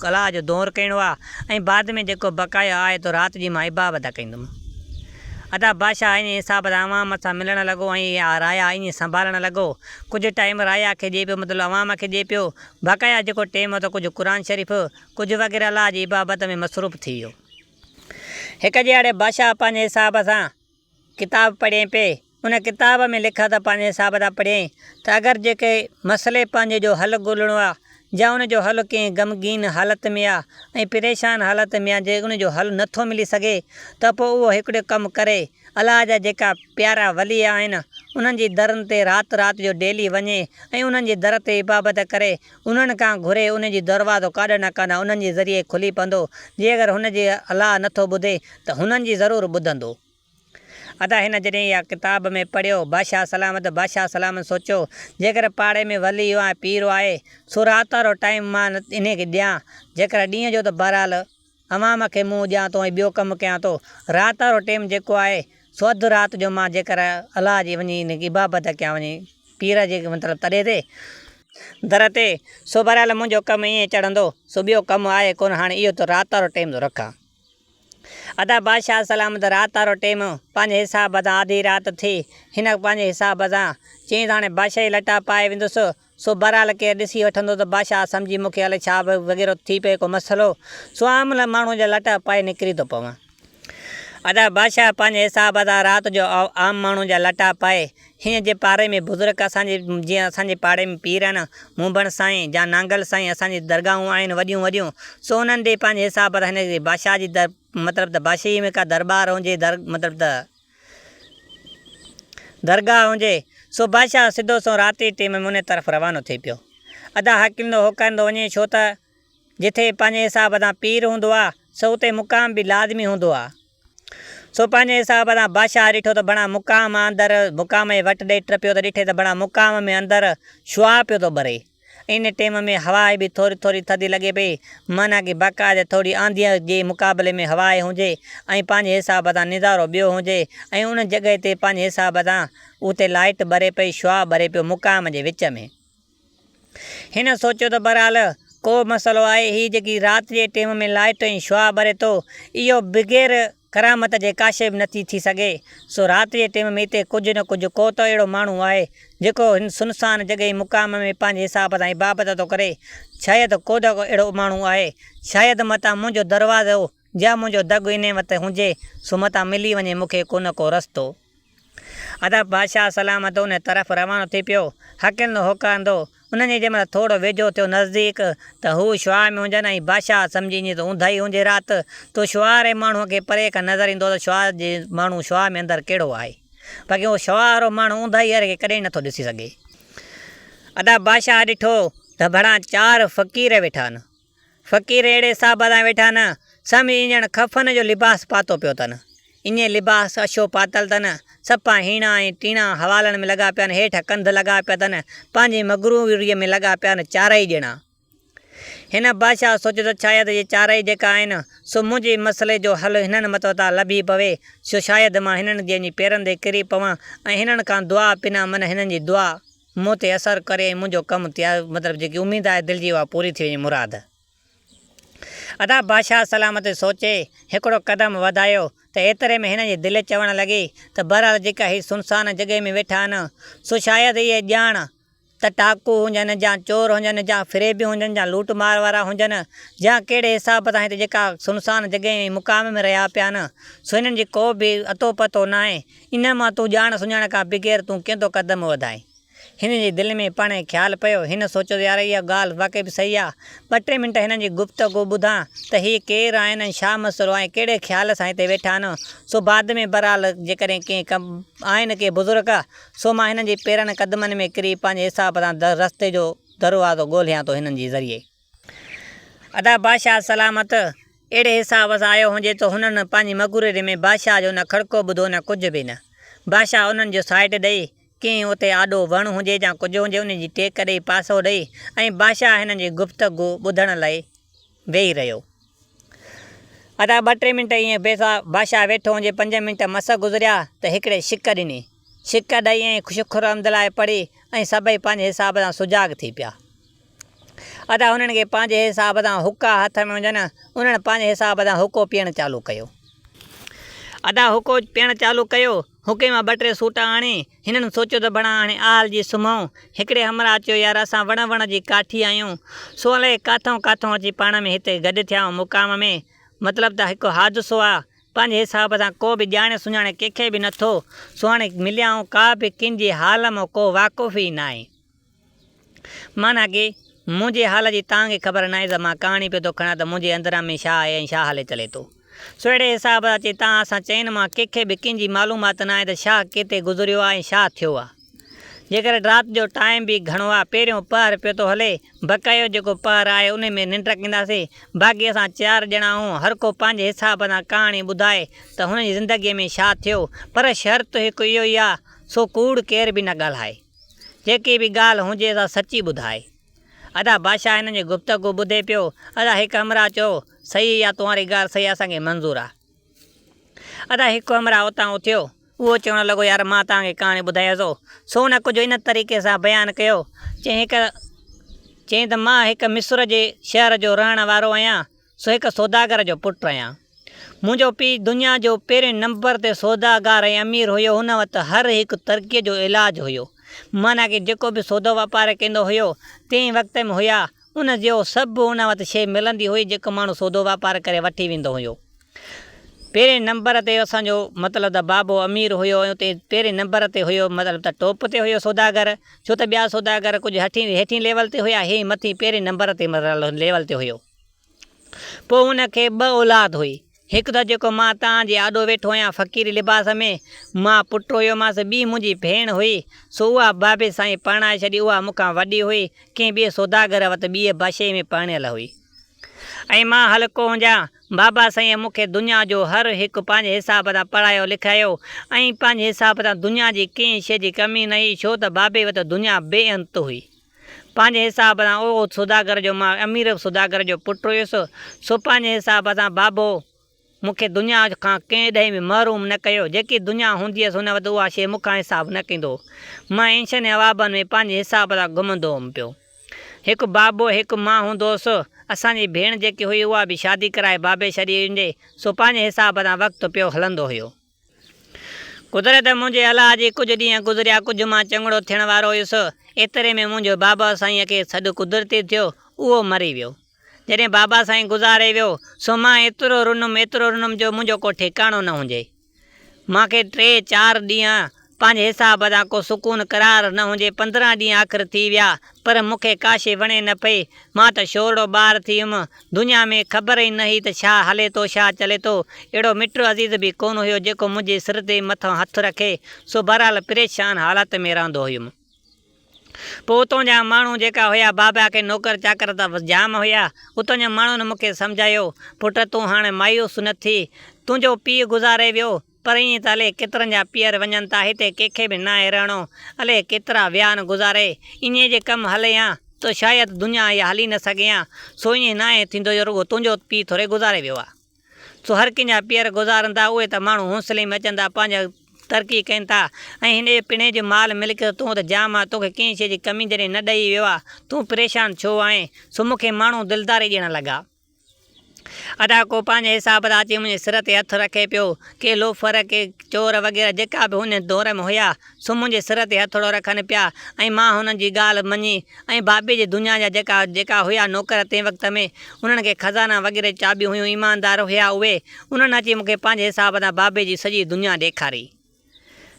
الله جو دور ڪرڻو آ ۽ بعد ۾ جيڪو بقايا آهي تو رات جي مان عبابت ڪندم. ادا بادشاهه انهيء حساب سان عوام سان ملڻ لڳو ۽ اها رايا ائين سنڀالڻ لڳو. ڪجهه ٽائيم رايا کي ڏئي پيو مطلب عوام کي ڏئي پيو. بقايا جيڪو ٽيم هو ته ڪجهه قرآن شريف، ڪجهه وغيره الله جي عبابت ۾ مصروف ٿي ويو. هڪ ڏهاڙي بادشاهه پنهنجي حساب سان ڪتاب پڙهيائين پئي. ان ڪتاب ۾ لکيل ته پنهنجي حساب سان پڙهيائين ته اگر جيڪي مسئلي پنهنجي جو حل ڳولڻو آ يا ان جو حل ڪنهن غمگين حالت ۾ آ ۽ پريشان حالت ۾ آ جي ان جو حل نه ٿو ملي سگهي ته پوء اهو هڪڙو ڪم ڪري الله جا جيڪا پيارا ولي آهن انهن جي درن تي رات رات جو ڊيلي وڃي ۽ انهن جي در تي عبابت ڪري انهن کان گهري ان جي دروازو ڪاڏ نه ڪاڏ انهن جي ذريعي کلي پوندو جي اگر هن جي الله نه ٿو ٻڌي ته هنن جي ضرور ٻڌندو. ادا هن جڏهن اها ڪتاب ۾ پڙهيو، بادشاهه سلامت بادشاهه سلامت سوچيو، جيڪر پاڙي ۾ ولي ۽ پير آهي، سو رات وارو ٽائيم مان انهي کي ڏيان، جيڪر ڏينهن جو ته بهرحال عوام کي منهن ڏيان ٿو ۽ ٻيو ڪم ڪيان ٿو، رات وارو ٽيم جيڪو آهي، سو اڌ رات جو مان جيڪر الله جي وڃي انهي کي عبابت ڪيان وڃي پير جي مطلب تڏي تي، در تي، سو بهرحال منهنجو ڪم ائين چڙهندو، سو ٻيو ڪم آهي ڪونه هاڻي اهو ته رات وارو ٽيم ٿو رکان. ادا بادشاهه سلامت رات وارو ٽيم پنهنجي حساب سان آڌي رات ٿي. هن پنهنجي حساب سان چيائين ته هاڻي بادشاهي لٽا پائي ويندس، سو بهرحال ڪير ڏسي وٺندو ته بادشاهه سمجهي مون کي الائي ڇا وغيره ٿي پئي ڪو مسئلو، سو عام ماڻهوء جا لٽا پائي نڪري ٿو پوان. ادا بادشاهه پنهنجي حساب سان رات جو عام ماڻهوء جا لٽا پائي هيئن جي پاڙي ۾ بزرگ اسان جي جيئن اسان جي پاڙي ۾ پير آهن مونبڻ سائين جا نانگل سائين اسان جي درگاهون آهن وڏيون وڏيون سو انهن ڏي پنهنجي حساب سان هن جي بادشاهه جي در مطلب ته بادشاهي ۾ ڪا درٻار هجي در مطلب ته درگاهه هجي سو بادشاهه سڌو سنئون رات جي ٽيم ۾ ان طرف روانو ٿي پيو ادا هڪلندو هوڪاريندو وڃي ڇو ته جٿي پنهنجي حساب سان پير هوندو آ سو اتي مقام به لازمي هوندو آ. سو پنهنجي حساب سان بادشاهه ڏٺو ته بڻا مقام اندر مقام جي وٽ ڏي ٽپيو ته ڏٺي ته بڻا مقام ۾ اندر شعاع پيو ٿو ٻري. ان ٽيم ۾ هوا به ٿوري ٿوري ٿڌي لڳي پئي معنيٰ ڪي باقاعده ٿوري آنڌيء جي مقابلي ۾ هوا هجي ۽ پنهنجي حساب سان نظارو ٻيو هجي ۽ ان جڳهه تي پنهنجي حساب سان اتي لائيٽ ٻري پئي شعاع ٻري پيو مقام جي وچ ۾. هن سوچيو ته بهرحال ڪو مسئلو آهي، هي جيڪي رات جي ٽيم ۾ لائٽ ۽ شعاع ٻري ٿو، اهو بغير ڪرامت جي ڪا شيء به نٿي ٿي سگهي، سو رات جي ٽيم ۾ هتي ڪجهه نه ڪجهه ڪو ته اهڙو ماڻهو آهي، جيڪو هن سنسان جڳهه ۽ مقام ۾ پنهنجي حساب سان عبابت ٿو ڪري، شايد ڪو ته اهڙو ماڻهو آهي، شايد متان منهنجو دروازو يا منهنجو دڳ انهي وٽ هجي، سو متان ملي وڃي مون کي ڪو نه ڪو رستو. ادا بادشاهه سلامت ان طرف روانو ٿي پيو. هڪلندو هوڪارندو انهن جي جنهن مهل ٿورو ويجهو ٿيو نزديڪ ته هو شعاع ۾ هجن ۽ بادشاهه سمجهي ايئن ته اونداهي هجي رات تو شعاع واري ماڻهوء کي پري کان نظر ايندو ته شعاع جي ماڻهو شعاع ۾ اندر ڪهڙو آهي. باقي اهو شعاع وارو ماڻهو اونداهي واري کي ڪڏهن نٿو ڏسي سگهي. ادا بادشاهه ڏٺو ته ڀڙان چار فقير ويٺا آهن. فقير اهڙي حساب سان ويٺا نه، سمجهه ايئن ڄڻ کفن جو لباس پاتو پيو اٿن. ايئن لباس اڇو پاتل اٿن، صفا هيڻا ۽ ٽيڻا حوالن ۾ لڳا پيا آهن، هيٺ ڪنڌ لڳا پيا اٿن، پنهنجي مغروريء ۾ لڳا پيا آهن چارئي ڄڻا. هن بادشاهه سوچيو ته شايد اهي چارئي جيڪا آهن، سو منهنجي مسئلي جو حل هنن متوتا لڀي پوي، سو شايد مان هنن جي وڃي پيرن تي ڪري پوان ۽ هنن کان دعا پنان من هنن جي دعا مون تي اثر ڪري ۽ منهنجو ڪم مطلب جيڪي اميد آهي دل جي اها پوري ٿي وڃي مراد. ادا بادشاهه سلامت سوچي هڪڙو قدم وڌايو ته ايتري ۾ هن جي دل چوڻ لڳي ته بهرحال جيڪا هي سنسان جڳهه ۾ ويٺا آهن سو شايد اهي ڄاڻ ته ڊاڪو هجن يا چور هجن يا فريبي هجن يا لوٽ مار وارا هجن يا ڪهڙي حساب سان هتي جيڪا سنسان جڳهه ۽ مقام ۾ رهيا پيا آهن سو هنن جي ڪو به اتو پتو ناهي انهن مان تون ڄاڻ سڃاڻ کان بغير تون ڪيئن ٿو قدم وڌائين؟ هن جي دل ۾ پاڻهي خيال پيو. هن سوچيو ته يار اها ڳالهه واقعي به صحيح آ. ٻه ٽي منٽ هنن جي گفتگو ٻڌان ته هي ڪير آهن ۽ ڇا مسئلو آهي ۽ ڪهڙي خيال سان هتي ويٺا آهن. سو بعد ۾ بهرحال جيڪڏهن ڪنهن ڪم آهن ڪي بزرگ سو مان هنن جي پيرن قدمن ۾ ڪري پنهنجي حساب سان رستي جو دروازو ڳولهيان ٿو هنن جي ذريعي. ادا بادشاهه سلامت اهڙي حساب سان آيو هجي ته هنن پنهنجي مغروري ۾ بادشاهه جو نه کڙڪو ٻڌو نه ڪجهه به نه. بادشاهه انهن جو سائيٽ ڏئي، ڪنهن اتي آڏو وڻ هجي يا ڪجهه هجي ان جي ٽيڪ ڏئي پاسو ڏئي ۽ بادشاهه هنن جي گفتگو ٻڌڻ لاء ويهي رهيو. ادا ٻه ٽي منٽ ائين بادشاهه ويٺو هجي پنج منٽ مس گذريا ته هڪڙي شڪ ڏني. شڪ ڏئي ۽ شڪر حمدلاء پڙهي ۽ سڀئي پنهنجي حساب سان سجاڳ ٿي پيا. ادا هنن کي پنهنجي حساب سان حقا هٿ ۾ هجن، انهن پنهنجي حساب سان حقو پيئڻ چالو ڪيو. ادا حقو پيئڻ چالو ڪيو، حقي مان ٻه ٽي سوٽا آڻي، هنن سوچيو ته بڻا هاڻي آهل جي سمهون. هڪڙي همراهه چيو يار اسان وڻ وڻ جي ڪاٺي آهيون، سو الائي ڪاٿئون ڪاٿئون اچي پاڻ ۾ هتي گڏ ٿيا آهيون مقام ۾، مطلب ته هڪ حادثو آ، پنهنجي حساب سان ڪو به ڄاڻي سڃاڻي ڪنهن کي به نٿو، سو هاڻي مليا آهيون ڪا به ڪن جي حال مان ڪو واقف ئي ناهي. معنيٰ ڪي منهنجي حال جي توهان کي خبر ناهي ته مان ڪهاڻي پيو ٿو کڻان ته منهنجي اندران ۾ ڇا آهي ۽ ڇا هلي چلي ٿو. سو اهڙي حساب سان چي توهان اسان چئن مان ڪنهن کي به ڪنهن جي معلومات ناهي ته ڇا ڪيتي گذريو آهي ۽ ڇا ٿيو آهي. جيڪڏهن رات جو ٽائيم به گهڻو آهي پهريون پهر پيو ٿو هلي بقايو جيڪو پهر آهي انهي ۾ ننڊ ڪنداسين باقي اسان چار ڄڻا آهون هر ڪو پنهنجي حساب سان ڪهاڻي ٻڌائي ته هن جي زندگي ۾ ڇا ٿيو پر شرط هڪ اهو ئي آهي سو ڪوڙ ڪير به نه ڳالهائي. جيڪي به ڳالهه هجي سا سچي ٻڌائي. ادا بادشاهه هنن جي گفتگو ٻڌي پيو. ادا هڪ همراهه چيو، صحيح آ توهان ري ڳالهه صحيح آ اسان کي منظور آ. ادا هڪ همراهه اتان اٿيو اهو چوڻ لڳو يار مان توهان کي ڪهاڻي ٻڌايان ٿو. سو هن ڪجهه ان طريقي سان بيان ڪيو. چيائين هڪ چيائين ته مان هڪ مصر جي شهر جو رهڻ وارو آهيان سو هڪ سوداگر جو پٽ آهيان. منهنجو پيء دنيا جو پهرين نمبر تي سوداگار ۽ امير هيو. هن وٽ هر هڪ ترقيء جو علاج هيو. معنيٰ ڪي جيڪو به سودو واپار ڪندو هيو، تنهن وقت ۾ هيا، ان جو سڀ ان وٽ شيء ملندي هئي جيڪو ماڻهو سودو واپار ڪري وٺي ويندو هيو. پهرين نمبر تي اسان جو مطلب ته بابو امير هيو ۽ اتي پهرين نمبر تي هيو مطلب ته ٽاپ تي هيو سوداگر ڇو ته ٻيا سوداگر ڪجهه هٺين هيٺين ليول تي هيا هي مٿين پهرين نمبر تي ليول تي هيو. پوء هن کي ٻه اولاد هئي. هڪ ته جيڪو مان توهان جي آڏو ويٺو آهيان فقيري لباس ۾، مان پٽ هيومانس، ٻي منهنجي ڀيڻ هئي، سو اها بابي سائين پرڻائي ڇڏي، اها مون کان وڏي هئي، ڪنهن ٻئي سوداگر وٽ ٻيء بشيء ۾ پرڻيل هئي. ۽ مان هلڪو هجان. بابا سائينء مون کي دنيا جو هر هڪ پنهنجي حساب سان پڙهايو لکايو ۽ پنهنجي حساب سان دنيا جي ڪنهن شيء جي ڪمي نه هئي، ڇو ته بابي وٽ دنيا بي انت هئي. پنهنجي حساب سان اهو سوداگر جو مان امير سوداگر جو پٽ هيس، سو پنهنجي حساب سان بابو مون کي دنيا کان ڪنهن ڏهي ۾ محروم نه ڪيو، جيڪي دنيا هوندي هيس هن وٽ اها شيء مون کان حساب نه ڪندو هو. مان عيشن ۽ عوابن ۾ پنهنجي حساب سان گهمندو هوم پيو. هڪ بابو هڪ مان هوندو هوس. اسان جي ڀيڻ جيڪي هئي اها به شادي ڪرائي بابي ڇڏي هئي، سو پنهنجي حساب سان وقت پيو هلندو هيو. قدرت منهنجي الله جي ڪجهه ڏينهن گذريا ڪجهه مان چڱڙو ٿيڻ وارو هيس ايتري ۾ منهنجو بابا سائينء کي سڏ قدرتي ٿيو اهو مري ويو جڏهن بابا سائين گذاري ويو سو مان ايترو رنم ايترو رنم جو منهنجو ڪو ٺيڪاڻو نه هجي مان کي ٽي چار ڏينهن پنهنجي حساب سان ڪو سڪون قرار نه هجي. 15 ڏينهن آخر ٿي ويا، پر مون کي ڪا شيء وڻي نه پئي. مان ته شورڙو ٻار ٿي ويم. دنيا ۾ خبر ئي نه هئي ته ڇا هلي ٿو ڇا چلي ٿو. اهڙو مٽ عزيز به ڪونه هيو جيڪو منهنجي سر تي مٿان هٿ رکي. سو بهرحال پريشان حالت ۾ رهندو هيم. پوء اتان جا ماڻهو جيڪا هيا بابا کي نوڪر چاڪر ته جام هيا. اتان جي ماڻهن مون کي سمجهايو، پٽ تون هاڻي مايوس نه ٿي. تنهنجو پيء گذاري ويو. پر ائين ته الائي ڪيترن جا پيئر وڃن ٿا، هتي ڪنهن کي به ناهي رهڻو. الائي ڪيترا ويا آهن گذاري. ائين جي ڪم هلي هان ته شايد دنيا اها هلي نه سگهي هان. سو ائين ناهي ٿيندو جو رڳو تنهنجو پيء ٿوري گذاري ويو آ. سو هر ڪنهن جا پيئر گذارن ٿا، اهي ته ماڻهو حوصلي ۾ اچن ٿا، پنهنجا ترقي ڪن ٿا ۽ هن جي پڻهين جو مال ملڪيت تون ته جام آ، توکي ڪنهن شيء جي ڪمي جڏهن نه ڏئي ويو آ، تون پريشان ڇو آهين؟ سو مون کي ماڻهو دلداري ڏيڻ لڳا. ادا ڪو پنهنجي حساب سان اچي منهنجي سر تي هٿ رکي پيو. ڪي لوفر، ڪي چور وغيره جيڪا به ان دور ۾ هيا، سو منهنجي سر تي هٿڙو رکن پيا ۽ مان هنن جي ڳالهه مڃي ۽ بابي جي دنيا جا جيڪا جيڪا هيا نوڪر تنهن وقت ۾ انهن کي خزانا وغيره جي چاٻيون هيون ايماندار هيا اهي، انهن اچي مون کي پنهنجي حساب سان بابي جي سڄي دنيا ڏيکاري.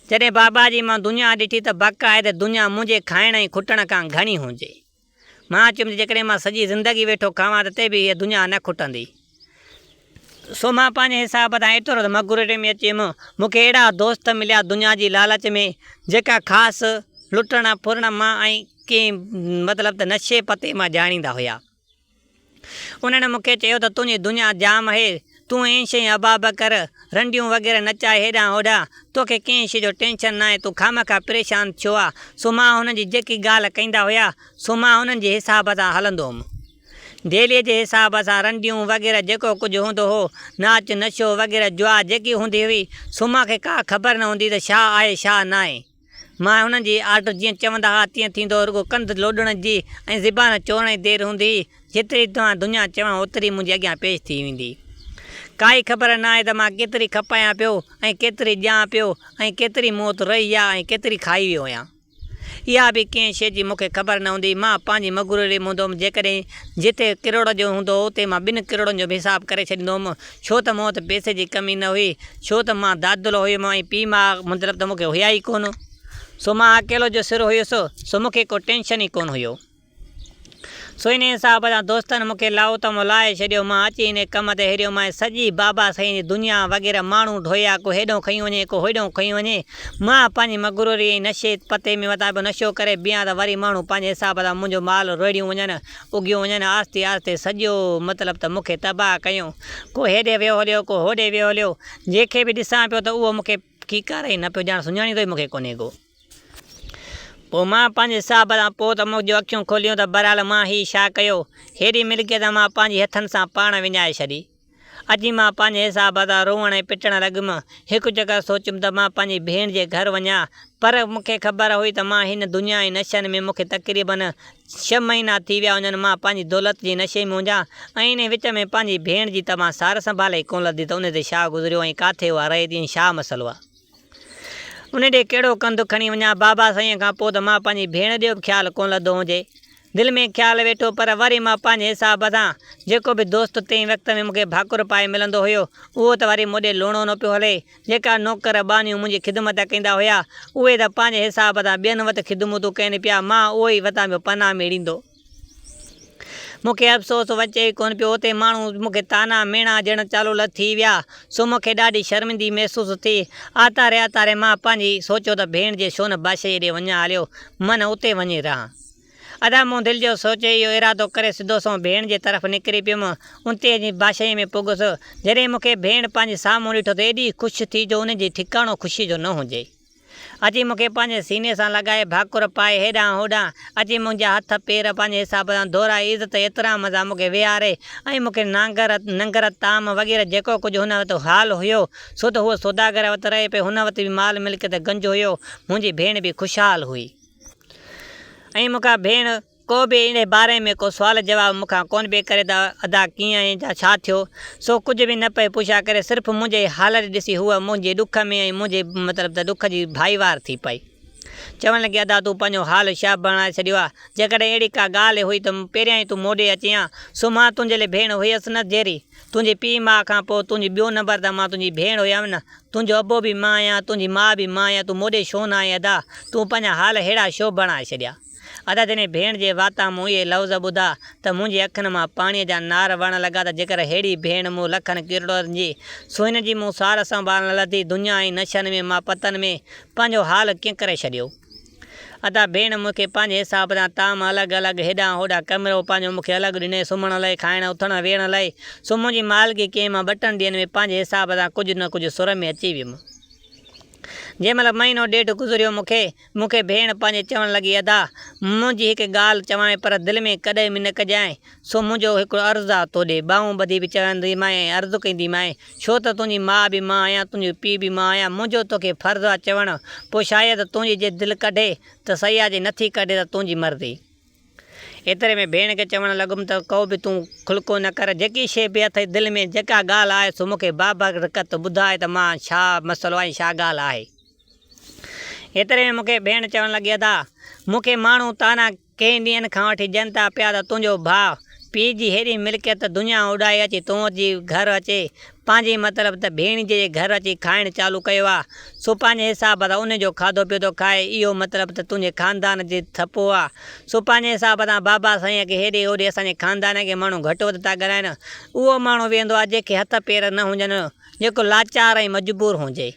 جڏهن بابا جي مان دنيا ڏٺي ته باقاعده دنيا منهنجي کائڻ ۽ کٽڻ کان گهڻي هجي. مان چيم ته جيڪڏهن مان سڄي زندگي ويٺو کاوان ته تي به هيء دنيا نه کٽندي. سو مان پنهنجي حساب سان ايترو ته مغروري ۾ اچي ويم. مون کي اهڙا دوست مليا دنيا جي لالچ ۾ جيڪا خاص لٽڻ ڦرڻ مان ۽ ڪنهن مطلب ته نشي پتي مان ڄاڻيندا هيا. انهن مون کي چيو ته تنهنجي دنيا جام اهي، تون عيش ۽ اباب ڪر، رنڊيون وغيره نچائي هيڏانهن هوڏانهن، توکي ڪنهن شيء جو ٽينشن ناهي، تون خامخواه پريشان ڇو آ؟ سو مان هنن جي جيڪي ڳالهه ڪيندا هيا، سو مان انهن جي حساب سان هلندو هوم. ڊيليء جي حساب سان رنڊيون وغيره جيڪو ڪجهه هوندو هو، ناچ نشو وغيره جوا جيڪي هوندي هئي، سو مان کي ڪا خبر نه هوندي ته ڇا آهي ڇا ناهي. مان هنن جي آرڊر جيئن چوندا ها تيئن ٿيندو هو، رڳو ڪنڌ لوڏڻ جي ۽ زبان چورڻ جي دير هوندي هئي، جيتري توهان دنيا چوان اوتري منهنجي اڳيان پيش ٿي ويندي. ڪائي خبر ناهي ته مان ڪيتري کپايان پيو ۽ ڪيتري ڏيان پيو ۽ ڪيتري مون وٽ رهي آ ۽ ڪيتري کائي ويو آهيان. اها به ڪنهن شيء جي مون کي خبر نه هوندي. مان پنهنجي مغروري ۾ هوندو هوم، جيڪڏهن جتي ڪروڙ جو هوندو هو اتي مان ٻن ڪروڙن جو به حساب ڪري ڇڏيندو هوم، ڇو ته مون وٽ پئسي جي ڪمي نه هئي، ڇو ته مان دادلو هيم ۽ پيء ماء مطلب ته مون کي هيا ئي ڪونه. سو مان اڪيلو جو سر هيس، سو مون کي ڪو ٽينشن ئي ڪونه هيو. سو انهيء حساب سان دوستن مون کي لاهو ته مون لاهي ڇڏيو. مان اچي انهيء ڪم تي هريو. مان سڄي بابا سائين جي دنيا وغيره ماڻهو ڍويا، ڪو هيڏهون کنيو وڃي، ڪو هوڏهون کنيو وڃي. مان پنهنجي مغروري ۽ نشي پتي ۾ وتان پيو نشو ڪري بيهان ته وري ماڻهو پنهنجي حساب سان منهنجو مال روڙيون وڃن، اگهيون وڃن. آهستي آهستي سڄو مطلب ته مون کي تباهه ڪيون. ڪو هيڏي ويو هليو، ڪو هوڏي ويو هليو. جنهن کي به ڏسان پيو ته اهو مون کي کيڪاري ئي نه پيو، ڄڻ سڃاڻيندو ئي مون کي ڪونهي ڪو. پوء مان پنهنجي حساب سان پوء ته منهنجون اکيون کوليون ته بهرحال مان هي ڇا ڪيو؟ هيڏي ملڪيت مان پنهنجي هٿن سان پاڻ وڃائي ڇڏي. اچي مان پنهنجي حساب سان روئڻ ۽ پٽڻ لڳم. هڪ چڪر سوچيم ته مان پنهنجي ڀيڻ جي گهر وڃان، پر مون کي خبر هئي ته مان هن دنيا ۽ نشن ۾ مون کي تقريباً ڇهه مهينا ٿي ويا هجن، مان پنهنجي دولت جي نشي ۾ هجان ۽ انهي وچ ۾ پنهنجي ڀيڻ جي ته مان سار سنڀال ئي ڪونه لڌي ته ان تي ڇا گذريو ۽ ڪاٿي اها رهي ٿي ۽ ڇا مسئلو آهي. ان ڏي ڪهڙو ڪنڌ کڻي وڃان، بابا سائينء کان پوء ته مان پنهنجي ڀيڻ ڏي به خيال ڪونه لڌو هجي. دل ۾ خيال ويٺو، پر وري مان پنهنجي حساب سان، جيڪو به دوست تنهن وقت ۾ مون کي ڀاڪر پائي ملندو هيو، اهو ته وري مون ڏي لوڻو نه پيو هلي. جيڪا نوڪر ٻانهيون منهنجي خدمت ڪندا هيا، اهي ته پنهنجي حساب سان ٻين وٽ خدمتون ڪين پيا، مان اهو ئي وتان پيو پنا ميڙيندو. مون کي افسوس وچي ئي ڪونه پيو. اتي ماڻهو مون کي طعنا ميڻا ڏيڻ چالو ٿي ويا، سو مون کي ڏاڍي شرمندي محسوس ٿي. آتاري آتاري مان پنهنجي سوچيو ته ڀيڻ جي ڇو نه بادشاهيء ڏي وڃان هليو، من اتي وڃي رهان. ادا مون دل جو سوچي اهو ارادو ڪري سڌو سنئون ڀيڻ جي طرف نڪري پيم. اتي اچي بادشاهيء ۾ پڳس. جڏهن مون کي ڀيڻ پنهنجي سامهون ڏٺو ته ايڏي خوش ٿي جو ان جي ٺڪاڻو خوشيء جو نه هجي. اچي مون کي پنهنجي سيني سان لڳائي ڀاڪر پائي هيڏانهن هوڏانهن اچي منهنجا هٿ پير پنهنجي حساب سان ڌورائي عزت احترام سان مون کي ويهاري ۽ مون کي نانگر ننگر طعام وغيره جيڪو ڪجهه هن وٽ حال هيو سو ته هوء سوداگر وٽ رهي پئي هن وٽ به مال ملڪيت گنج هيو منهنجي ڀيڻ به خوشحال هئي ۽ مون کان ڀيڻ ڪو به انهي باري ۾ ڪو سوال جواب مون کان ڪونه پئي ڪري ته ادا ڪيئن آهين يا ڇا ٿيو، سو ڪجهه به نه پئي پڇا ڪري، صرف منهنجي حالت ڏسي هوء منهنجي ڏک ۾ ۽ منهنجي مطلب ته ڏک جي ڀائيوار ٿي پئي. چوڻ لڳي ادا تون پنهنجو حال شاهه بڻائي ڇڏيو آ، جيڪڏهن اهڙي ڪا ڳالهه هئي ته پهريائين ئي تون مون ڏي اچين ها، سو مان تنهنجي لئي ڀيڻ هيس نه جيري، تنهنجي پيء ماء کان پوء تنهنجي ٻيو نمبر ته مان تنهنجي ڀيڻ هيم نه، تنهنجو ابو به مان آهيان، تنهنجي ماء به مان آهيان، تون مون ڏي ڇو نه آئين ادا، تون پنهنجا حال ههڙا ڇو بڻائي ڇڏيا. ادا جڏهن ڀيڻ جي واتان مون اهي لفظ ٻڌا ته منهنجي اکين مان پاڻيء جا نار وهڻ لڳا ته جيڪر ههڙي ڀيڻ مون لکن ڪروڙن جي سو هن جي مون سار سنڀال نه لڌي، دنيا ۽ نشن ۾ مان پتن ۾ پنهنجو حال ڪيئن ڪري ڇڏيو. ادا ڀيڻ مون کي پنهنجي حساب سان طعام الڳ الڳ هيڏانهن هوڏانهن ڪمرو پنهنجو مون کي الڳ ڏني سمهڻ لئي کائڻ اٿڻ ويهڻ لئي سو منهنجي مالڪي ڪئين مان ٻه ٽن ڏينهن ۾ پنهنجي حساب سان ڪجهه نه ڪجهه سر ۾ اچي ويم. جنهن مهل مهينو ڏيڍ گذريو مون کي مون کي ڀيڻ پنهنجي چوڻ لڳي ادا منهنجي هڪ ڳالهه چوانء پر دل ۾ ڪڏهن به نه ڪجانء سو منهنجو هڪڙو عرض آ توڏي ٻانهون ٻڌي به چونديمانء ۽ عرض ڪنديمانء ڇو ته تنهنجي ماء به مان آهيان، تنهنجو پيء به مان آهيان، منهنجو توکي فرض آ چوڻ، پوء شايد تنهنجي جي دل ڪڍي ته سهي آ جي نٿي ڪڍي ته تنهنجي مرضي. ايتري ۾ ڀيڻ کي چوڻ لڳم ته ڪو به تون خلقو نه ڪر، جيڪي شيء به اٿئي دل ۾ جيڪا ڳالهه آهي سو مون کي بابرڪت ٻڌاء ته مان ڇا مسئلو آ ۽ ڇا ڳالهه آهي. ايتري ۾ مون کي ڀيڻ چوڻ لڳي ادا! مون کي ماڻهو طعنا ڪئين ڏينهن کان وٺي ڏين ٿا پيا ته تنهنجو ڀاء پيء جي هيڏي ملڪيت دنيا اڏائي اچي تون جي گهر اچي پنهنجي مطلب ته ڀيڻيجي جي گهر اچي کائڻ چالو ڪيو آ سو پنهنجي حساب سان ان جو کاڌو پيو ٿو کائي اهو مطلب ته تنهنجي خاندان جي ٿپو آ سو پنهنجي حساب سان بابا سائين کي هيڏي هوڏي اسان جي خاندان کي ماڻهو گهٽ وڌ ٿا ڳالهائن اهو ماڻهو ويهندو آ جنهن کي هٿ پير نه هجن جيڪو لاچار ۽ مجبور هجي.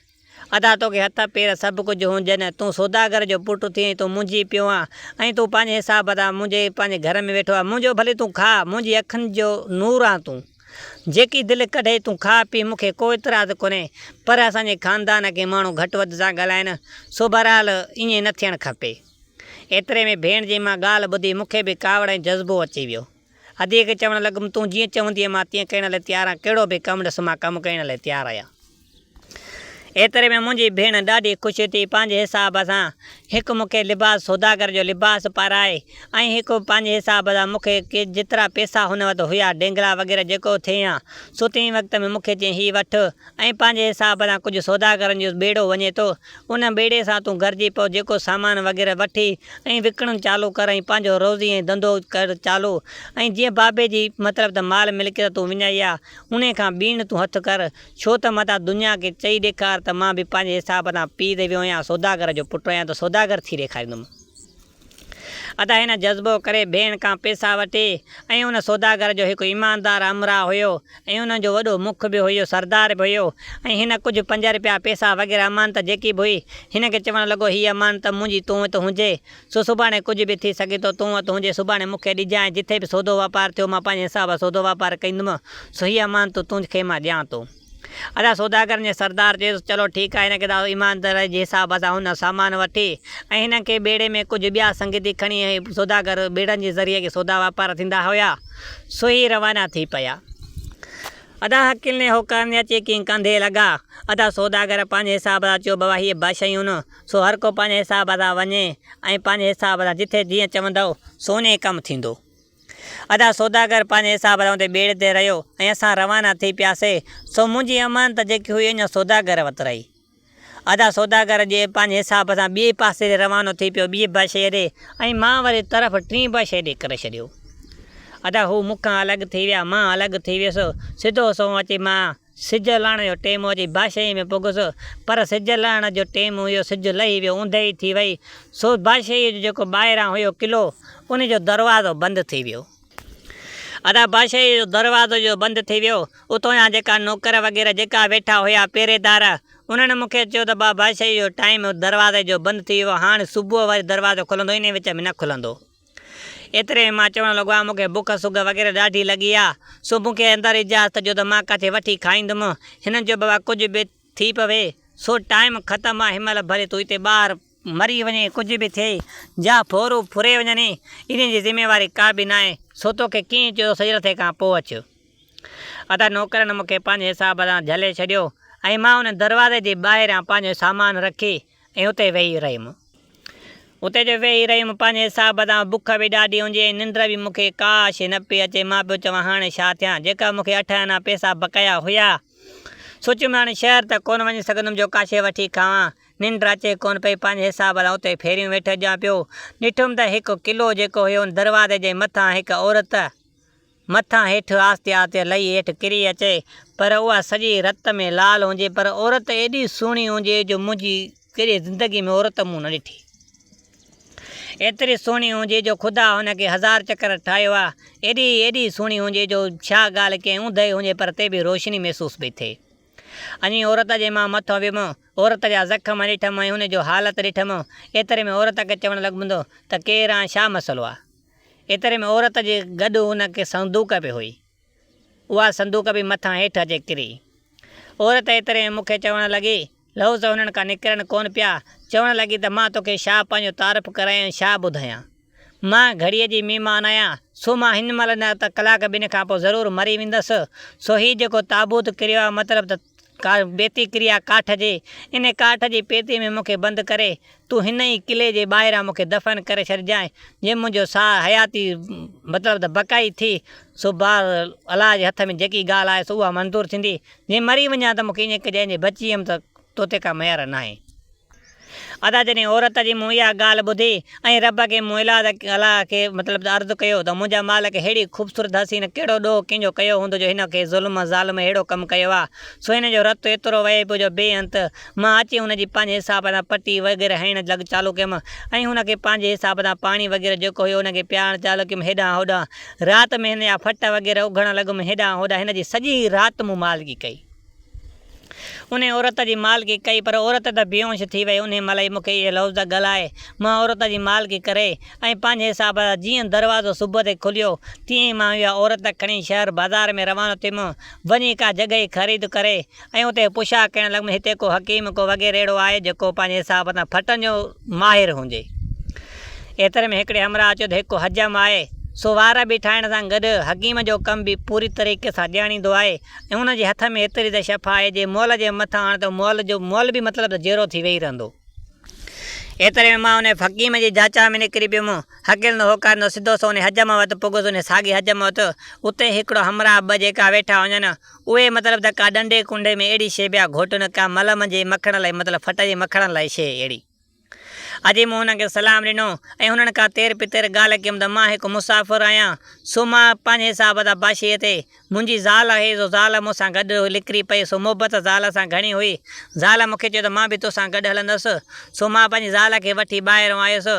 ادا توکي هٿ پير سڀ ڪجهه هجن، تون سوداگر جو پٽ ٿئين، تون منهنجي پيو آن ۽ تون پنهنجي حساب سان منهنجي پنهنجي گهر ۾ ويٺو آن، منهنجو ڀلي تون کاء، منهنجي اکين جو نور آن تون. جيڪي دل ڪڍئي تون کاء پي، مون کي ڪو اعتراض ڪونهي، پر اسان جي خاندان کي ماڻهو گهٽ وڌ ٿا ڳالهائن، سو بهرحال ائين نه ٿيڻ کپي. ايتري ۾ ڀيڻ جي مان ڳالهه ٻڌي مون کي به ڪاوڙ ۽ جذبو اچي ويو. اديء کي چوڻ لڳم، تون جيئن چوندينء مان تيئن ڪرڻ لاء تيار آهيان، ڪهڙو به ڪم ڏس مان ڪم ڪرڻ لاء تيار آهيان. ايتري ۾ منهنجي ڀيڻ ڏاڍي خوش ٿي پنهنجي حساب سان هڪ مون کي لباس سوداگر جو لباس پارائي ۽ هڪ پنهنجي حساب سان مون کي ڪي جيترا پئسا هن وٽ هيا ڊينگلا وغيره جيڪو ٿئي ها سو تنهن وقت ۾ مون کي چيائين هي وٺ ۽ پنهنجي حساب سان ڪجهه سوداگرن جو ٻيڙو وڃي ٿو ان ٻيڙي سان تون گهرجي پئو جيڪو سامان وغيره وٺي ۽ وڪڻڻ چالو ڪر ۽ پنهنجو روزي ۽ ڌنڌو ڪر چالو ۽ جيئن بابي جي مطلب ته مال ملڪيت تون وڃائي آ انهي کان ٻيڻ تون هٿ ڪر ڇو ته متان دنيا کي چئي ڏيکار ته مان به پنهنجي حساب سان پيء تي ويو آهيان سوداگر جو پٽ آهيان ته سوداگر ٿي ڏيکاريندم. ادا هن جذبو ڪري ڀيڻ کان پئسا وٺي ۽ ان سوداگر جو هڪ ايماندار همراهه هيو ۽ ان جو وڏو مک به هيو سردار به هيو ۽ هن ڪجهه پنج رپيا پئسا وغيره امانت جيڪي به هئي هن کي چوڻ لڳو هي امانت منهنجي تون وٽ هجي سو سڀاڻي ڪجهه به ٿي سگهي ٿو تون وٽ هجي سڀاڻي مون کي ڏجانء جٿي به سودو واپار ٿيو مان پنهنجي حساب سان سودو واپار ڪندم سو هي امانت تون کي مان ڏيان ٿو. ادا سوداگرن جي سردار چيس، چلو ٺيڪ آهي، هن کي ته ايمانداريء جي حساب سان هن سامان وٺي ۽ هن کي ٻيڙي ۾ ڪجهه ٻيا سنگتي کڻي ۽ سوداگر ٻيڙن جي ذريعي ڪي سودا واپار ٿيندا هيا، سو هي روانا ٿي پيا. ادا هڪلني هوڪارني اچي ڪين ڪنڌي لڳا. ادا سوداگر پنهنجي حساب سان چيو، بابا هيء بادشاهيون نه، سو هر ڪو پنهنجي حساب سان وڃي ۽ پنهنجي حساب سان جٿي جيئن چوندؤ، سو انهيء ڪم ٿيندو. ادا سوداگر پنهنجي حساب سان اتي ٻيڙي تي رهيو ۽ اسان روانا ٿي پياسي، سو منهنجي امانت جيڪي هئي اڃا سوداگر وٽ رهي. ادا سوداگر جي پنهنجي حساب سان ٻئي پاسي ڏي روانو ٿي پيو ٻي بادشاهيء ڏي ۽ مان وري طرف ٽين بادشاهيء ڏي ڪري ڇڏيو. ادا هو مون کان الڳ ٿي ويا، مان الڳ ٿي ويس، سڌو سنئون اچي مان سج لهڻ جو ٽيم هو، اچي بادشاهيء ۾ پڳس، پر سج لهڻ جو ٽيم هيو، سج لهي ويو، اوندهي ٿي وئي، سو بادشاهيء جو جيڪو ٻاهران هيو قلعو، ان جو دروازو بند ٿي ويو. ادا بادشاهيء جو دروازو جو بند ٿي ويو، اتان جا جيڪا نوڪر وغيره جيڪا ويٺا هيا پهريدار، انهن مون کي چيو ته با بادشاهيء جو ٽائيم دروازي جو بند ٿي ويو، هاڻ صبح وري دروازو کلندو، انهيء وچ ۾ نه کلندو. ايتري ۾ مان چوڻ لڳو، مون کي بک سگهه وغيره ڏاڍي لڳي آ، سو مون کي اندر اجازت ڏيو ته مان ڪاٿي وٺي کائيندم. هنن چيو، بابا ڪجهه به ٿي پوي، سو ٽائيم ختم آ، هن مهل ڀلي تون هتي ٻاهر مري وڃين، ڪجهه به ٿئي، جا ڦورو ڦري وڃني، انهي جي ذميواري ڪا به ناهي، سو توکي ڪنهن چيو ته سڄي رٿي کان پوء اچ. ادا نوڪرن مون کي پنهنجي حساب سان جهلي ڇڏيو ۽ مان ان دروازي جي ٻاهريان پنهنجو سامان رکي ۽ اتي ويهي رهيم. اتي جو ويهي رهيم، پنهنجي حساب سان بک به ڏاڍي هجي ۽ ننڊ به مون کي ڪا شيء نه پئي اچي. مان پيو چوان هاڻي ڇا ٿيان، جيڪا مون کي اٺ آنا پئسا بقايا هيا. سوچيم هاڻي شهر ته ڪونه وڃي سگهندم جو ڪا شيء وٺي کاوان. ننڊ اچي ڪونه پئي. پنهنجي حساب سان اتي ڦيريون ويٺو ڏيان پيو. ڏٺم ته هڪ قلعو جيڪو هيو ان دروازي جي مٿان هڪ عورت مٿان هيٺ آهستي آهستي لهي هيٺ ڪري اچي پر اها سڄي رت ۾ لال هجي پر عورت ايڏي سهڻي هجي جو منهنجي ڪڏهن زندگي ۾ عورت مون نه ڏٺي. ايتري سهڻي هجي جو خدا هن کي هزار چڪر ٺاهيو آ. ايڏي ايڏي سهڻي هجي جو ڇا ڳالهه ڪئين اوندهه هجي پر تي به روشني محسوس پئي ٿئي. انهي عورت جي مان مٿو ويم، عورت جا زخم ڏٺم ۽ ان جو حالت ڏٺم. ايتري ۾ عورت کي چوڻ لڳم ته ڪير آن ڇا مسئلو آ؟ ايتري ۾ عورت جي گڏ ان کي صندوق به هئي. اها صندوق به مٿان هيٺ اچي ڪري. عورت ايتري ۾ مون کي چوڻ لڳي، لفظ هنن کان نڪرن ڪونه پيا، چوڻ لڳي ته مان توکي ڇا پنهنجو تعارف ڪرايان ۽ ڇا ٻڌايان. مان گهڙيء جي مهمان آهيان، سو مان هن مهل نه ته ڪلاڪ ٻن کان پوء ضرور مري ويندس. سو هي جيڪو تابوت ڪريو آهي مطلب ته ڪا پيتي ڪري آهي ڪاٺ جي، انهي ڪاٺ جي پيتيء ۾ مون کي بند ڪري، تون هن ئي قلعي جي ٻاهران مون کي دفن ڪري ڇڏجانء، جي منهنجو ساهه حياتي مطلب ته بقائي ٿي، سو بار الله جي هٿ ۾ جيڪي ڳالهه آهي سو اها منظور ٿيندي، جي مري وڃان ته مون کي ائين ڪجانء جي بچي ويم ته تو تي ڪا ميار ناهي. ادا جڏهن عورت جي مون اها ڳالهه ٻڌي ۽ رب کي مون الله کي مطلب ته عرض ڪيو ته منهنجا مالڪ ههڙي خوبصورت حسين ڪهڙو ڏوهه ڪنهن جو ڪيو هوندو جو هن کي ظلم ظالم ههڙو ڪم ڪيو آ سو هن جو رت ايترو وهي پيو جو بي انت مان اچي هن جي پنهنجي حساب سان پٽي وغيره هڻڻ لڳ چالو ڪيم ۽ هن کي پنهنجي حساب سان پاڻي وغيره جيڪو هيو ان کي پيارڻ چالو ڪيم هيڏانهن هوڏانهن رات ۾ هن جا ڦٽ وغيره اگهڻ لڳم هيڏانهن هوڏانهن هن جي سڄي رات مون مالڪي ڪئي. انهي عورت جي مالڪي ڪئي پر عورت ته بيهوش ٿي وئي انهي مهل ئي مون کي اهي لفظ ڳالهائي مان عورت جي مالڪي ڪري ۽ پنهنجي حساب سان جيئن دروازو صبح تي کليو تيئن ئي مان اها عورت کڻي شهر بازار ۾ روانو ٿيم وڃي ڪا جڳهه خريد ڪري ۽ اتي پڇا ڪرڻ لڳم هتي ڪو حڪيم ڪو وغيره اهڙو آهي جيڪو پنهنجي حساب سان ڦٽن جو ماهر هجي. ايتري ۾ هڪڙي همراهه چيو ته هڪ حجام آهي سو وار به ٺاهڻ سان گڏ حڪيم جو ڪم به پوري طريقي سان ڄاڻيندو آهي ۽ ان جي هٿ ۾ ايتري ته شفا آهي جي مئل جي مٿان آڻ ته مئل جو مئل به مطلب ته جيئرو ٿي ويهي رهندو. ايتري ۾ مان انهي حڪيم جي جاچا ۾ نڪري پيم. هڪلندو هوڪاريندو سڌو سو انهي حجم وٽ پڳس انهي ساڳي حجم وٽ. اتي هڪڙو همراهه ٻه جيڪا ويٺا هجن اهي مطلب ته ڪا ڏنڊي ڪنڊي ۾ اهڙي شيء پيا گهوٽن ڪا ملم جي مکڻ لاء مطلب ڦٽ جي مکڻ لاء شيء اهڙي. اچي مون هنن کي سلام ڏنو ۽ هنن کان تير پتير ڳالهه ڪيم ته مان هڪ مسافر آهيان سو مان پنهنجي حساب سان بادشاهيء تي منهنجي زال آهي سو زال مون سان گڏ نڪري پئي سو محبت زال سان گهڻي هئي زال مون کي چيو ته مان به توسان گڏ هلندس سو مان پنهنجي زال کي وٺي ٻاهرون آيس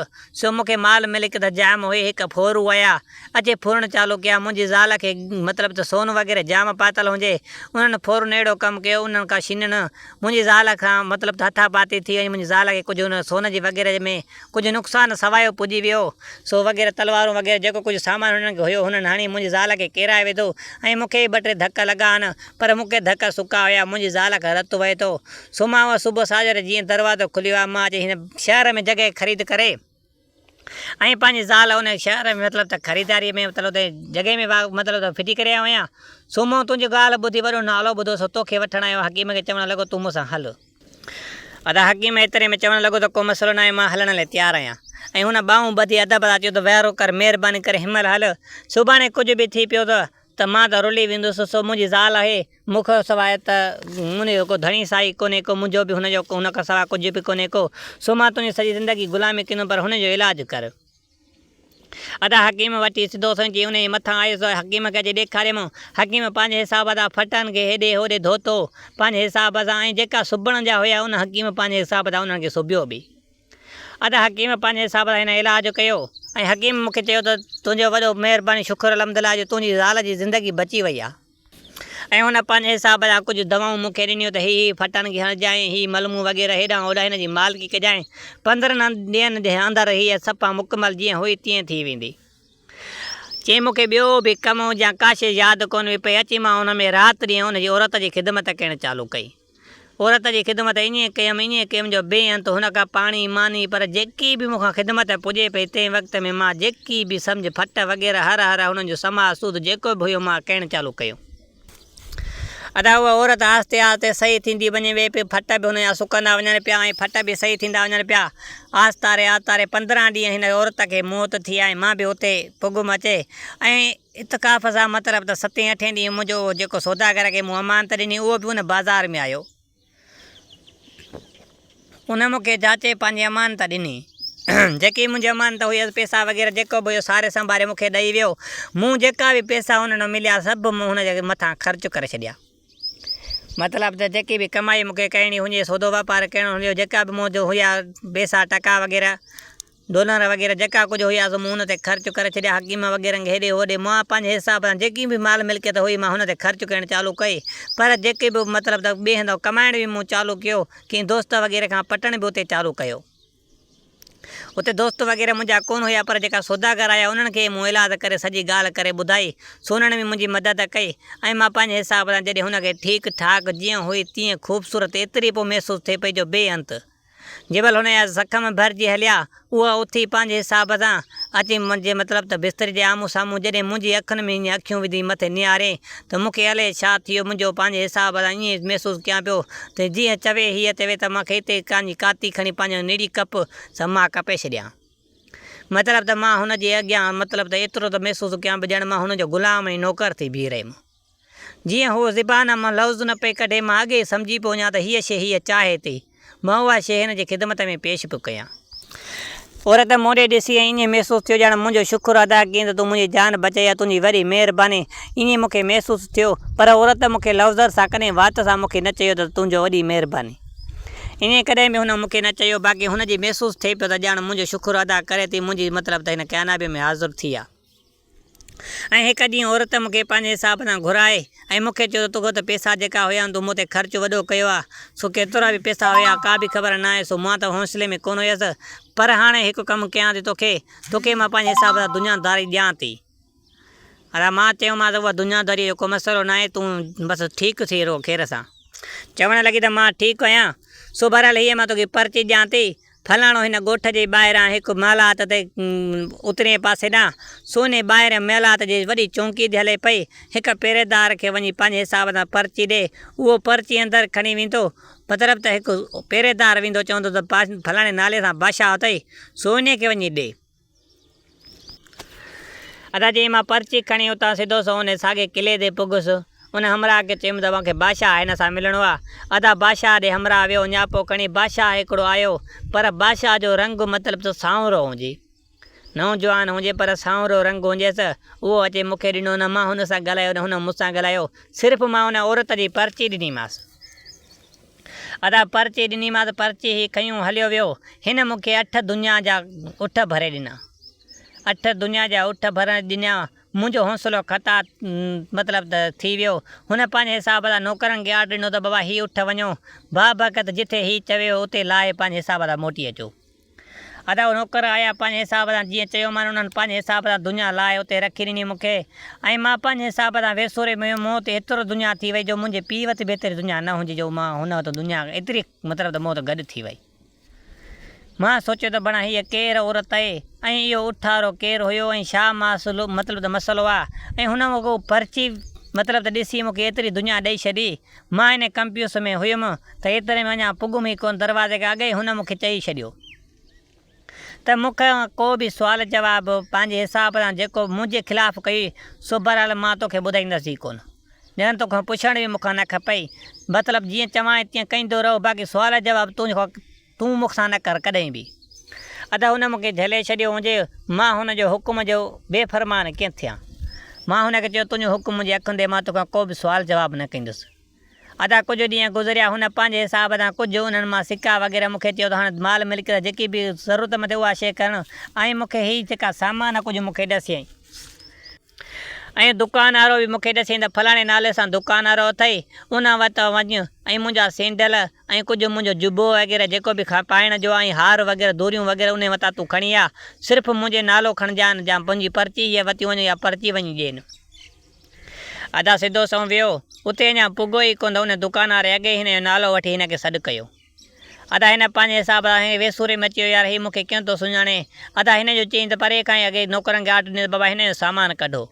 سو مون کي مال ملڪيت جام هئي هڪ ڦورو آيا اچي ڦرڻ چالو ڪيا منهنجي زال کي مطلب ته سون وغيره جام پاتل هجي انهن ڦورن اهڙو ڪم ڪيو انهن کان شينهن منهنجي زال کان مطلب ته هٿا پاتي ٿي ۽ منهنجي زال کي ڪجهه ان سون جي وغيره ۾ ڪجهه نقصان سوايو پڄي ويو سو وغيره تلوارون وغيره جيڪو ڪجهه سامان هنن کي هيو هنن هڻي منهنجي زال کي ڪيرائي وڌو ۽ مون کي به ٻه ٽي ڌڪ لڳا آهن پر مون کي ڌڪ سڪا هيا منهنجي زال کان رت وهي ٿو سو مان اها صبح ساجهر جيئن دروازو کليو آهي مان اچي هن شهر ۾ جڳهه خريد ڪري ۽ پنهنجي زال ان شهر ۾ مطلب ته خريداريء ۾ مطلب ته جڳهه ۾ مطلب ته ڦٽي ڪري آيو آهيان. سو مون تنهنجي ڳالهه ٻڌي وڏو نالو ٻڌو سو توکي وٺڻ آيو آهيان. حڪيم کي چوڻ لڳو تون مون سان هل. ادا حڪيم ايتري ۾ چوڻ لڳو ته ڪو مسئلو ناهي مان هلڻ لاء تيار آهيان. ۽ هن ٻانهون ٻڌي ادب سان چيو ته ويهارو ڪر مهرباني ڪري هن مهل هل. سڀاڻي ڪجهه به ٿي پيو ته ته مان ته رلي ويندس سو منهنجي زال آهي مون کان سواء ته منهنجو جو ڪو ڌڻي سائين ڪونهي ڪو، منهنجو به هن جو هن کان سواء ڪجهه به ڪونهي ڪو، سو مان تنهنجي سڄي زندگي غلامي ڪندم پر هن جو علاج ڪر. ادا حڪيم وٺي سڌو سنئون اچي انهيء مٿان آيس ۽ حڪيم کي اچي ڏيکاريم. حڪيم پنهنجي حساب سان ڦٽن کي هيڏي هوڏي ڌوتو، پنهنجي حساب سان ۽ جيڪا سبڻ جا هيا ان حڪيم پنهنجي حساب سان انهن کي سبيو به. ادا حڪيم پنهنجي حساب سان هن علاج ڪيو ۽ حڪيم مون کي چيو ته تنهنجو وڏو مهرباني شڪر الحمدلله جو تنهنجي زال جي زندگي بچي وئي آ. ۽ هن پنهنجي حساب جا ڪجهه دوائون مون کي ڏنيون ته هي هي ڦٽن کي هڻجانء، هي ملمون وغيره هيڏانهن هوڏانهن هن جي مالڪي ڪجانء، 15 ڏينهن جي اندر هيء صفا مڪمل جيئن هئي تيئن ٿي ويندي. چيائين مون کي ٻيو به ڪم يا ڪا شيء ياد ڪونه هئي پئي اچي مان ان ۾ رات ڏينهن ان جي عورت جي خدمت ڪرڻ چالو ڪئي. عورت جي خدمت ائين ڪيم ائين ڪيم جو بي انت هن کان پاڻي، ماني پر جيڪي به مون کان خدمت پڄي پئي تنهن وقت ۾ مان جيڪي به سمجهه ڦٽ وغيره هر هر هنن جو سماء سود جيڪو به هيو مان ڪرڻ چالو ڪيو. ادا اها عورت آهستي آهستي صحيح ٿيندي وڃي ويئي پئي ڦٽ به هن جا سڪندا وڃن پيا ۽ ڦٽ به صحيح ٿيندا وڃن پيا. آهستاري آهستاري 15 ڏينهن هن عورت کي موت ٿي ۽ مان به اتي پڳم اچي ۽ اتقاف سان مطلب ته ستين اٺين ڏينهن منهنجو اهو جيڪو سوداگر کي مون امانت ڏني اهو به ان بازار ۾ آيو. ان مون کي جاچي پنهنجي امانت ڏني. جيڪي منهنجي امانت هئي، پئسا وغيره جيڪو به هيو ساري سنڀاري مون کي ڏئي ويو. مون جيڪا به پئسا هن ڏانهن مليا سڀ مون هن جي مٿان خرچ ڪري ڇڏيا. مطلب ته جيڪي به ڪمائي مون کي ڪرڻي هجي، سودو واپار ڪرڻو هجي، جيڪا به مون وٽ هيا پئسا ٽڪا وغيره، ڊالر وغيره جيڪا ڪجهه هيا سو مون ان تي خرچ ڪري ڇڏيا. حڪيم وغيرن کي هيڏي هوڏي مان پنهنجي حساب سان جيڪي به مال ملڪيت هئي مان هن تي خرچ ڪرڻ چالو ڪئي. پر جيڪي به مطلب ته ٻئي هنڌ ڪمائڻ به مون چالو ڪيو. ڪنهن دوست وغيره کان پٽڻ به اتي چالو ڪيو. اتي دوست وغيره منهنجا ڪونه هيا پر جيڪا سوداگر آيا انهن کي مون ايلاز ڪري سڄي ڳالهه ڪري ٻڌائي. سو انهن به منهنجي مدد ڪئي ۽ مان پنهنجي حساب سان جڏهن هن کي ٺيڪ ٺاڪ جيئن هئي تيئن خوبصورت ايتري پوء محسوس ٿئي پئي جو بي انت. جبل هن جا زخم ڀرجي هليا. اها اٿي پنهنجي حساب سان اچي منهنجي مطلب ته بستري جي آمهون سامهون جڏهن منهنجي اکين ۾ ائين اکيون وڌي مٿي نهاريائين ته مون کي الائي ڇا ٿيو منهنجو پنهنجي حساب سان ائين محسوس ڪيان پيو ته جيئن چوي هيء چوي ته مان کي هتي ڪانجي ڪاتي کڻي پنهنجو نڙي ڪپ سان مان ڪپي ڇڏيان. مطلب ته مان هن جي اڳيان مطلب ته ايترو ته محسوس ڪيان پيو ڄڻ مان هن جو غلام ۽ نوڪر ٿي بيهي رهيم. جيئن هوء زبان مان لفظ نه پئي ڪڍي، مان اڳي ئي سمجهي پيو وڃان ته هيء شيء هيء چاهي ٿي. مان اها شيء هن جي خدمت ۾ پيش پيو ڪيان. عورت مون ڏي ڏسي ۽ ائين محسوس ٿيو ڄڻ منهنجو شڪر ادا ڪيائين ته تون منهنجي جان بچائي آ، تنهنجي وڏي مهرباني. ائين مون کي محسوس ٿيو. پر عورت مون کي لفظن سان ڪڏهن وات سان مون کي نه چيو ته تنهنجو وڏي مهرباني. ائين ڪڏهن به هن مون کي نه چيو، باقي هن جي محسوس ٿئي پيو ته ڄڻ منهنجو شڪر ادا ڪري ٿي، منهنجي مطلب ته هن ڪيانابي ۾ حاضر ٿي آ. ۽ هڪ ڏينهن عورت مون کي پنهنجي حساب سان گهرائي ۽ مون کي چيو ته توکي ته پئسا جيڪا هيا تو مون تي خرچ وڏو ڪيو آ سو ڪيترا به پئسا هيا ڪا به خبر ناهي سو مان ته حوصلي ۾ ڪونه هيس پر هاڻي هڪ ڪم ڪيان ٿي توکي توکي مان پنهنجي حساب سان دنيا داري ڏيان ٿي. ادا مان چيومانس اها دنيا داريء جو ڪو مسئلو ناهي تون بس ٺيڪ ٿي رهو خير سان. چوڻ لڳي ته مان ٺيڪ آهيان سو بهرحال هيء مان توکي پرچي ڏيان ٿي فلاڻو هن ڳوٺ جي ٻاهران هڪ محلات تي اترئين پاسي ڏانهن سوني ٻاهرين محلات جي وڏي چونڪي تي هلي پئي. هڪ پهريدار کي وڃي پنهنجي حساب سان پرچي ڏي. اهو پرچي اندر کڻي ويندو. مطلب ته هڪ پهريدار ويندو چوندو ته فلاڻي نالي سان بادشاهه اٿئي، سو انهيء کي وڃي ڏي. ادا چيائين، مان پرچي کڻي اتان سڌو سنئون انهي ساڳئي قلعي تي پڳس. ان همراهه کي چيم ته مونکي بادشاهه هن سان ملڻو آ. ادا بادشاهه ڏي همراهه ويو نياپو کڻي بادشاهه هڪڙو آيو پر بادشاهه جو رنگ مطلب ته سانورو هجي. نوجوان هجي پر سانورو رنگ هجيس. اهو اچي مونکي ڏنو نه مان هن سان ڳالهايو نه هن مون سان ڳالهايو. صرف مان ان عورت جي پرچي ڏنيمانس. ادا پرچي ڏنيمانس، پرچي هي کنيون هليو ويو. هن مون کي اٺ دنيا جا اٺ ڀري ڏنا. اٺ دنيا جا اٺ ڀرڻ ڏنا. منهنجو حوصلو خطا مطلب ته ٿي ويو. هن پنهنجي حساب سان نوڪرن کي آرڊر ڏنو ته بابا هي اٺ وڃو بابرڪت جٿي هي چويو اتي لاهي پنهنجي حساب سان موٽي اچو. ادا اهي نوڪر آيا پنهنجي حساب سان جيئن چيومان انهن پنهنجي حساب سان دنيا لاهي اتي رکي ڏني مون کي ۽ مان پنهنجي حساب سان ويسوري ۾ هيم مون وٽ ايترو دنيا ٿي وئي جو منهنجي پيء وٽ به ايتري دنيا نه هجي جو مان هن وٽ دنيا ايتري مطلب ته مون وٽ گڏ ٿي وئي. مان سوچيو ته بڻا هيء ڪير عورت اهي ۽ اهو اٺارو ڪير هيو ۽ ڇا ماسلو مطلب ته مسئلو آ ۽ هن مون کي پرچي مطلب ته ڏسي مون کي ايتري دنيا ڏئي ڇڏي. مان انهي ڪمپيوس ۾ هيم ته ايتري ۾ اڃا پڳم ئي ڪونه دروازي کان اڳ ئي هن مون کي چئي ڇڏيو ته مون کان ڪو به سوال جواب پنهنجي حساب سان جيڪو منهنجي خلاف ڪيئي سو بهرحال مان توکي ٻڌائيندس ئي ڪونه. ڄڻ توکان پڇڻ به مون کان نه کپئي. مطلب جيئن چوانء تيئن ڪندو رهه باقي سوال جواب تون مون سان نه ڪر ڪڏهن به. ادا هن مون کي جهلي ڇڏيو هجي، مان هن جو حڪم جو بي فرمان ڪيئن ٿيان. مان هن کي چيو تنهنجو حڪم منهنجي اکين تي مان توکان ڪو به سوال جواب نه ڪندس. ادا ڪجهه ڏينهن گذريا هن پنهنجي حساب سان ڪجهه انهن مان سڪا وغيره مون کي چيو ته هاڻ مال ملڪيت جيڪي به ضرورت مٿي اها شيء ڪرڻ ۽ مون کي هي جيڪا سامان ڪجهه مون کي ڏسيائين. ۽ دڪان وارو به مون کي ڏسين ته فلاڻي نالي سان دڪان وارو اٿئي، ان وٽ وڃ ۽ منهنجا سينڊل ۽ ڪجهه منهنجو جبو وغيره جيڪو به پائڻ جو آهي ۽ هار وغيره دوريون وغيره انهي وٽان تون کڻي آ، صرف منهنجي نالو کڻجان جا منهنجي پرچي هيء وتي وڃ يا پرچي وڃي ڏين. ادا سڌو سنئون ويو، اتي اڃا پڳو ئي ڪونه ته ان دڪان واري اڳي ئي هن جو نالو وٺي هن کي سڏ ڪيو. ادا هن پنهنجي حساب سان هن ويسوري ۾ چيو يار هي مون کي ڪيئن ٿو سڃاڻي. ادا هن جو چيائين ته پري کان ئي اڳي نوڪرن کي آرڊر ڏني ته بابا هن جو سامان ڪڍو.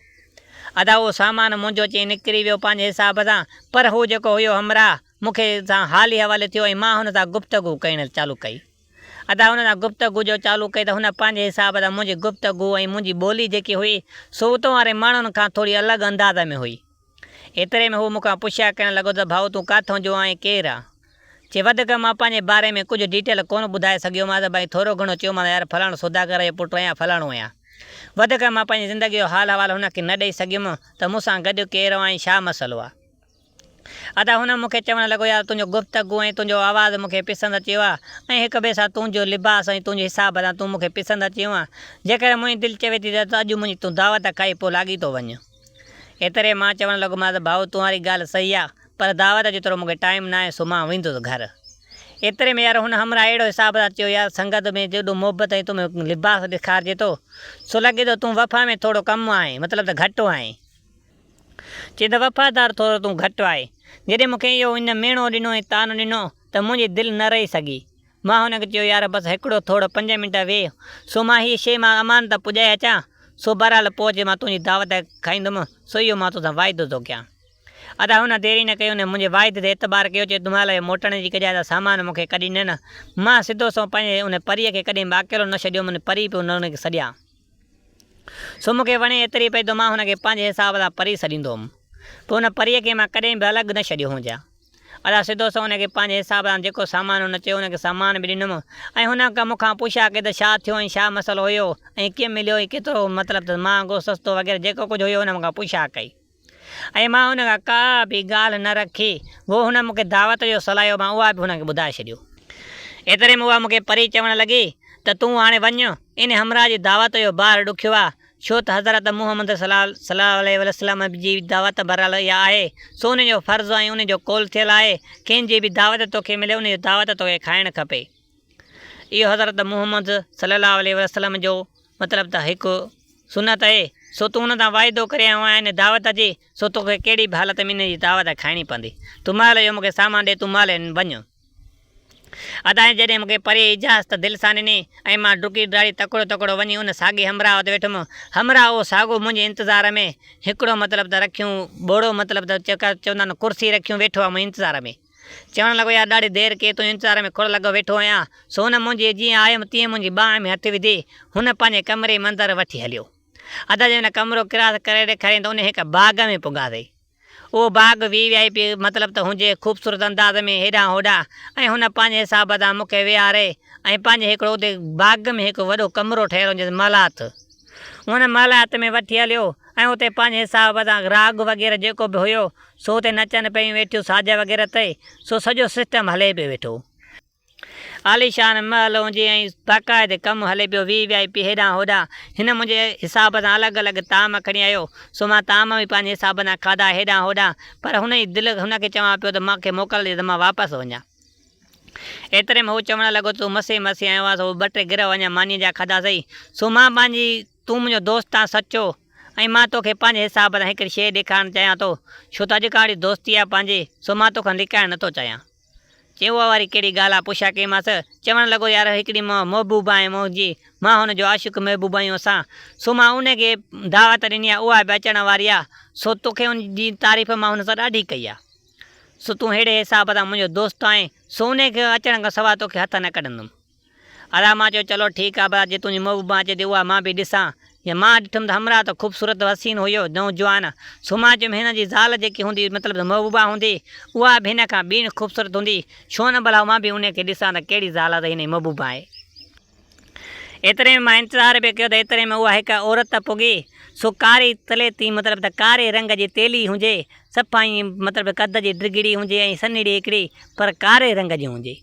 ادا اهو سامان منهنجو چيائين نڪري ويو پنهنجي حساب سان پر هو جيڪو هيو همراهه مون کي سان حالي حوالي ٿيو ۽ مان هن سان گفتگو ڪرڻ چالو ڪئي. ادا هن سان گفتگو جو چالو ڪئي ته هن پنهنجي حساب سان منهنجي گفتگو ۽ منهنجي ٻولي جيڪي هئي سو اتان واري ماڻهن کان ٿوري الڳ انداز ۾ هئي. ايتري ۾ هو مون کان پڇا ڪرڻ لڳو ته ڀائو تون ڪاٿئون جو آهين ڪير آن؟ چي وڌڪ مان پنهنجي باري ۾ ڪجهه ڊيٽيل ڪونه ٻڌائي سگهيومانس ڀائي ٿورو گهڻو چيومانس يار فلاڻو سوداگر جو پٽ آهيان فلاڻو آهيان. وڌڪ مان پنهنجي زندگي جو حال احوال هن کي نه ڏئي سگهيم ته مون سان گڏ ڪير هو ۽ ڇا مسئلو آ. ادا هن مون کي چوڻ لڳو يار تنهنجو گفتگو ۽ تنهنجو آواز مون کي پسند اچي ويو آ ۽ هڪ ٻئي سان تنهنجو لباس ۽ تنهنجي حساب سان تون مون کي پسند اچي ويو آن جيڪڏهن منهنجي دل چوي ٿي ته اڄ منهنجي تون دعوت کائي پوء لاڳيتو وڃ. ايتري مان چوڻ لڳومانس ته ڀائو تنهاري ڳالهه صحيح آ پر دعوت جيترو مون کي ٽائيم ناهي سو مان ويندس گهر. ايتري ۾ يار هن همراهه اهڙو حساب سان چيو يار سنگت ۾ جيڏو محبت ۽ تو ۾ لباس ڏيکارجي ٿو سو لڳي ٿو تون وفا ۾ ٿورو ڪم آهين مطلب ته گهٽ آهين. چي ته وفادار ٿورو تون گهٽ آهين. جڏهن مون کي اهو هن ميڻو ڏنو ۽ طعنو ڏنو ته منهنجي دل نه رهي سگهي. مان هن کي چيو يار بس هڪڙو ٿورو پنج منٽ ويهه سو مان هيء شيء مان امانت پڄائي اچان سو بهرحال پوء اچي مان تنهنجي دعوت کائيندم سو اهو مان توسان واعدو ٿو ڪيان. ادا هن دير ئي نه ڪئي ان منهنجي واعدي تي اعتبار ڪيو چي تمهال اهي موٽڻ جي ڪجاء ته سامان مون کي ڪڏهن نه نه مان سڌو سنئون پنهنجي ان پريء کي ڪڏهن به اڪيلو نه ڇڏيوم ان پري پيو نه ان کي سڏيان سو مون کي وڻي ايتري پئي ته مان هن کي پنهنجي حساب سان پري سڏيندو هوم پوء ان پريء کي مان ڪڏهن به الڳ نه ڇڏيو هونجان. ادا سڌو سنئون ان کي پنهنجي حساب سان جيڪو سامان هن چيو ان کي سامان به ڏنم ۽ هن کان مون کان پڇا ڪئي ته ڇا ٿيو ۽ ڇا مسئلو هيو ۽ ڪيئن مليو ۽ ڪيترو مطلب ته مهانگو سستو وغيره جيڪو ڪجهه هيو هن مون کان پڇا ڪئي ۽ مان هن کان ڪا به ڳالهه نه رکي هو هن مون کي دعوت جو صلاحيو مان اها به هن کي ٻڌائي ڇڏيو. ايتري ۾ اها مون کي پري چوڻ لڳي ته تون هاڻي وڃ ان همراهه جي دعوت جو بار ڏکيو آ ڇو ته حضرت محمد صلي الله عليه وسلم جي دعوت بهرحال اها آهي، سو ان جو فرض ۽ ان جو قول ٿيل آهي، ڪنهن جي به دعوت توکي ملي ان جي دعوت توکي کائڻ کپي. اهو حضرت محمد صلي الله عليه وسلم جو مطلب ته هڪ سنت آهي، سو تون ان سان واعدو ڪري آيو آهين ان دعوت جي، سو توکي ڪهڙي به حالت ۾ ان جي دعوت کائڻي پوندي. تون مهل اهو مون کي سامان ڏي، تون مهل وڃ. ادا ۽ جڏهن مون کي پريء اجازت دل سان ڏني ۽ مان ڊڪي ڊاڙي تڪڙو تڪڙو وڃي ان ساڳئي همراهه وٽ ويٺم. همراهه اهو ساڳو منهنجي انتظار ۾ هڪڙو مطلب ته رکيون ٻوڙو مطلب ته جيڪا چوندا آهن ڪرسي رکيون ويٺو آهي منهنجي انتظار ۾. چوڻ لڳو يار ڏاڍي دير ڪئي تنهنجي انتظار ۾ کڙ لڳو ويٺو آهيان. سو هن منهنجي جيئن آيم تيئن منهنجي ٻانهن ۾ هٿ وڌي هن پنهنجي ڪمري ۾ اندر وٺي هليو. ادا جڏهن هن ڪمرو ڪراس ڪري ڏيکاريائين ته ان هڪ باغ ۾ پڳاسين. اهو باغ وي وي آء پي مطلب ته هجي خوبصورت انداز ۾ هيڏانهن هوڏانهن ۽ هن پنهنجي حساب سان مون کي ويهاري ۽ پنهنجي هڪڙو اتي باغ ۾ هڪ وڏو ڪمرو ٺهيل هجيس محلات ان محلات ۾ وٺي هليو ۽ اتي پنهنجي حساب سان راڳ وغيره جيڪو به هيو سو اتي نچن پيون ويٺيون ساز وغيره تي سو سڄو سسٽم هلي پيو ويٺو. عاليشان محل هجي ۽ باقاعدي ڪم هلي پيو وي وي آء پي هيڏانهن هوڏانهن هن منهنجي حساب سان الڳ الڳ طعام کڻي آيو سو مان طعام به پنهنجي حساب سان کاڌا هيڏانهن هوڏانهن پر هن جي دل هن کي چوان پيو ته مان کي موڪل ڏي ته مان واپس وڃان ايتري ۾ هو چوڻ لڳو ته تون مسي مسي آيو آهين سو ٻه ٽي گرهه اڃا مانيء جا کاڌا سهي سو مان پنهنجي تون منهنجو دوست آهين سچو ۽ مان توکي پنهنجي حساب سان هڪڙي شيء ڏيکارڻ چاهيان ٿو ڇو ته اڄ کان اهڙي دوستي آهي پنهنجي سو مان توکان لڪائڻ نٿو چاهيان. چيو اها واري ڪهڙي ڳالهه آ پڇا ڪئيمانس، چوڻ لڳو يار هڪڙي محبوبه آهي منهنجي، مان هن جو عاشق محبوب آهيون اسان، سو مان ان کي دعوت ڏني آ اها به اچڻ واري آ، سو توکي ان جي تعريف مان هن سان ڏاڍي ڪئي آ، سو تون ههڙي حساب سان منهنجو دوست آهين، سو ان کي اچڻ کان سوا توکي هٿ نه ڪڍندم. ادا مان چيو چلو ٺيڪ آ ڀلا جي تنهنجي محبوبه اچي ٿي اها مان به ڏسان يا مان ڏٺم ته همراهه ته خوبصورت حسين هيو نوجوان سو مان چيم هن جي زال جيڪي هوندي مطلب ته محبوبه هوندي اها به هن کان ٻيڻ خوبصورت هوندي ڇو نه ڀلا مان به انهي کي ڏسان ته ڪهڙي زال آ ته هن جي محبوبه آهي. ايتري ۾ مان انتظار پئي ڪيو ته ايتري ۾ اها هڪ عورت پڳي سو ڪاري تلي تي مطلب ته ڪاري رنگ جي تيلي هجي صفا ائين مطلب ته قد جي ڊگهڙي هجي ۽ سنهڙي هڪڙي پر ڪاري رنگ جي هجي.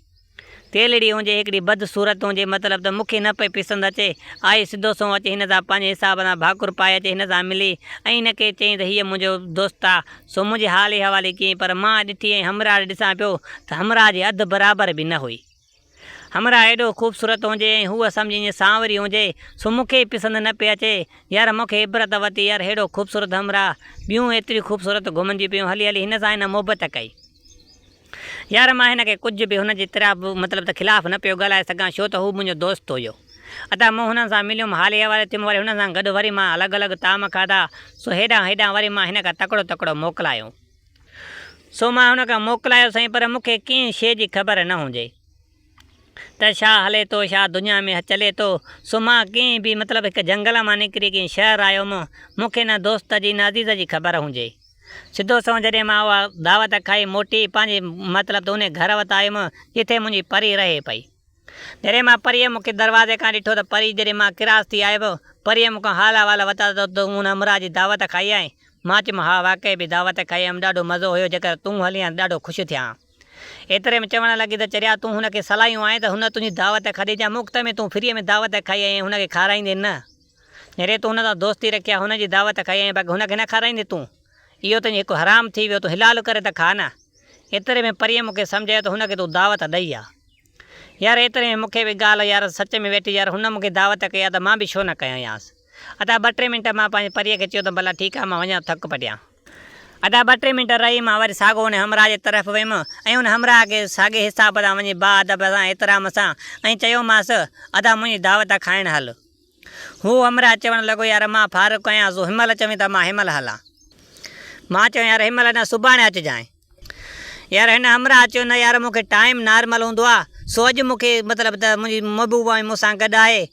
تيلڙي هجي هڪڙي بد صورت هجي مطلب ته مونکي نه پئي پسند اچي. آئي سڌو سنئون اچي هن سان پنهنجي حساب سان ڀاڪر پائي اچي هن سان ملي ۽ هن کي چيائين ته هيء منهنجو دوست آ سو منهنجي حالي حوالي ڪيائين پر مان ڏٺي ۽ همراهه ڏي ڏسان پيو ته همراهه جي اڌ برابر به نه هئي. همراهه ايڏو خوبصورت هجي ۽ هوء سمجهه ائين سانوري هجي سو مونکي ئي پسند نه پئي اچي. يار مونکي عبرت وتي يار هيڏو خوبصورت همراهه ٻيون ايتريون خوبصورت گهمنديون پيون هلي هلي هن سان هن محبت ڪئي. يار مان هن کي ڪجهه به هن جي طرف مطلب ته خلاف نه پيو ڳالهائي سگهان ڇو ته هو منهنجو دوست هيو. ادا مون هنن سان مليم حالي احوالي ٿيم وري هنن سان گڏ وري مان الڳ الڳ طعام کاڌا سو هيڏانهن هيڏانهن وري مان هن کان تڪڙو تڪڙو موڪلايو. سو مان هن کان موڪلايو سائين پر مون کي ڪنهن شيء جي خبر نه هجي ته ڇا هلي ٿو ڇا دنيا ۾ چلي ٿو سو مان ڪنهن به مطلب هڪ جهنگل مان نڪري ڪنهن شهر آيو هيم مون کي نه دوست جي نه عزيز جي خبر هجي. سڌو سنئون جڏهن مان اها دعوت کائي موٽي پنهنجي مطلب ته انهي گهر وٽ آيم جتي منهنجي پري رهي پئي. جڏهن مان پريء مون کي دروازي کان ڏٺو ته پري جڏهن مان ڪراس ٿي آيم، پريء مون کان حال احوال ورتا ته تون ان همراهه جي دعوت کائي آئين؟ مان چيم ها واقعي به دعوت کائي آيم ڏاڍو مزو هيو جيڪر تون هلين ها ته ڏاڍو خوش ٿيان ها. ايتري ۾ چوڻ لڳي ته چريا تون هن کي صلاحيون آهين ته هن تنهنجي دعوت کاڌي جا مفت ۾ تون فريء ۾ دعوت کائي آئين ۽ هن کي کارائيندين نه. جڏهن تون هن سان دوستي رکي ها هن جي دعوت کائي آئين باقي هن کي نه کارائيندين تون. اهو تنهنجو هڪ حرام ٿي ويو تون حلال ڪري ته کاء نه. ايتري ۾ پريء مون کي سمجهايو ته هن کي تون دعوت ڏئي ها. يار ايتري ۾ مون کي به ڳالهه يار سچ ۾ ويٺي يار هن مون کي دعوت ڪئي آ ته مان به ڇو نه ڪيانس. ادا ٻه ٽي منٽ مان پنهنجي پريء کي چيو ته ڀلا ٺيڪ آ مان وڃان ٿو ٿڪ پٽيان. ادا ٻه ٽي منٽ رهي مان وري ساڳو ان همراهه جي طرف ويم ۽ ان همراهه کي ساڳي حساب سان وڃي با ادب سان احترام سان ۽ چيومانس ادا منهنجي دعوت کائڻ هل. هو همراهه چوڻ لڳو يار مان فارغ آهيان سو هنمهل چوين ته مان هنمهل هلان. مان چيو يار هنمهل نه سڀاڻي اچجانء. يار هن همراهه چيو نه يار مون کي ٽائيم نارمل هوندو آ سو اڄ مون کي مطلب ته منهنجي محبوبه به مون سان گڏ آهي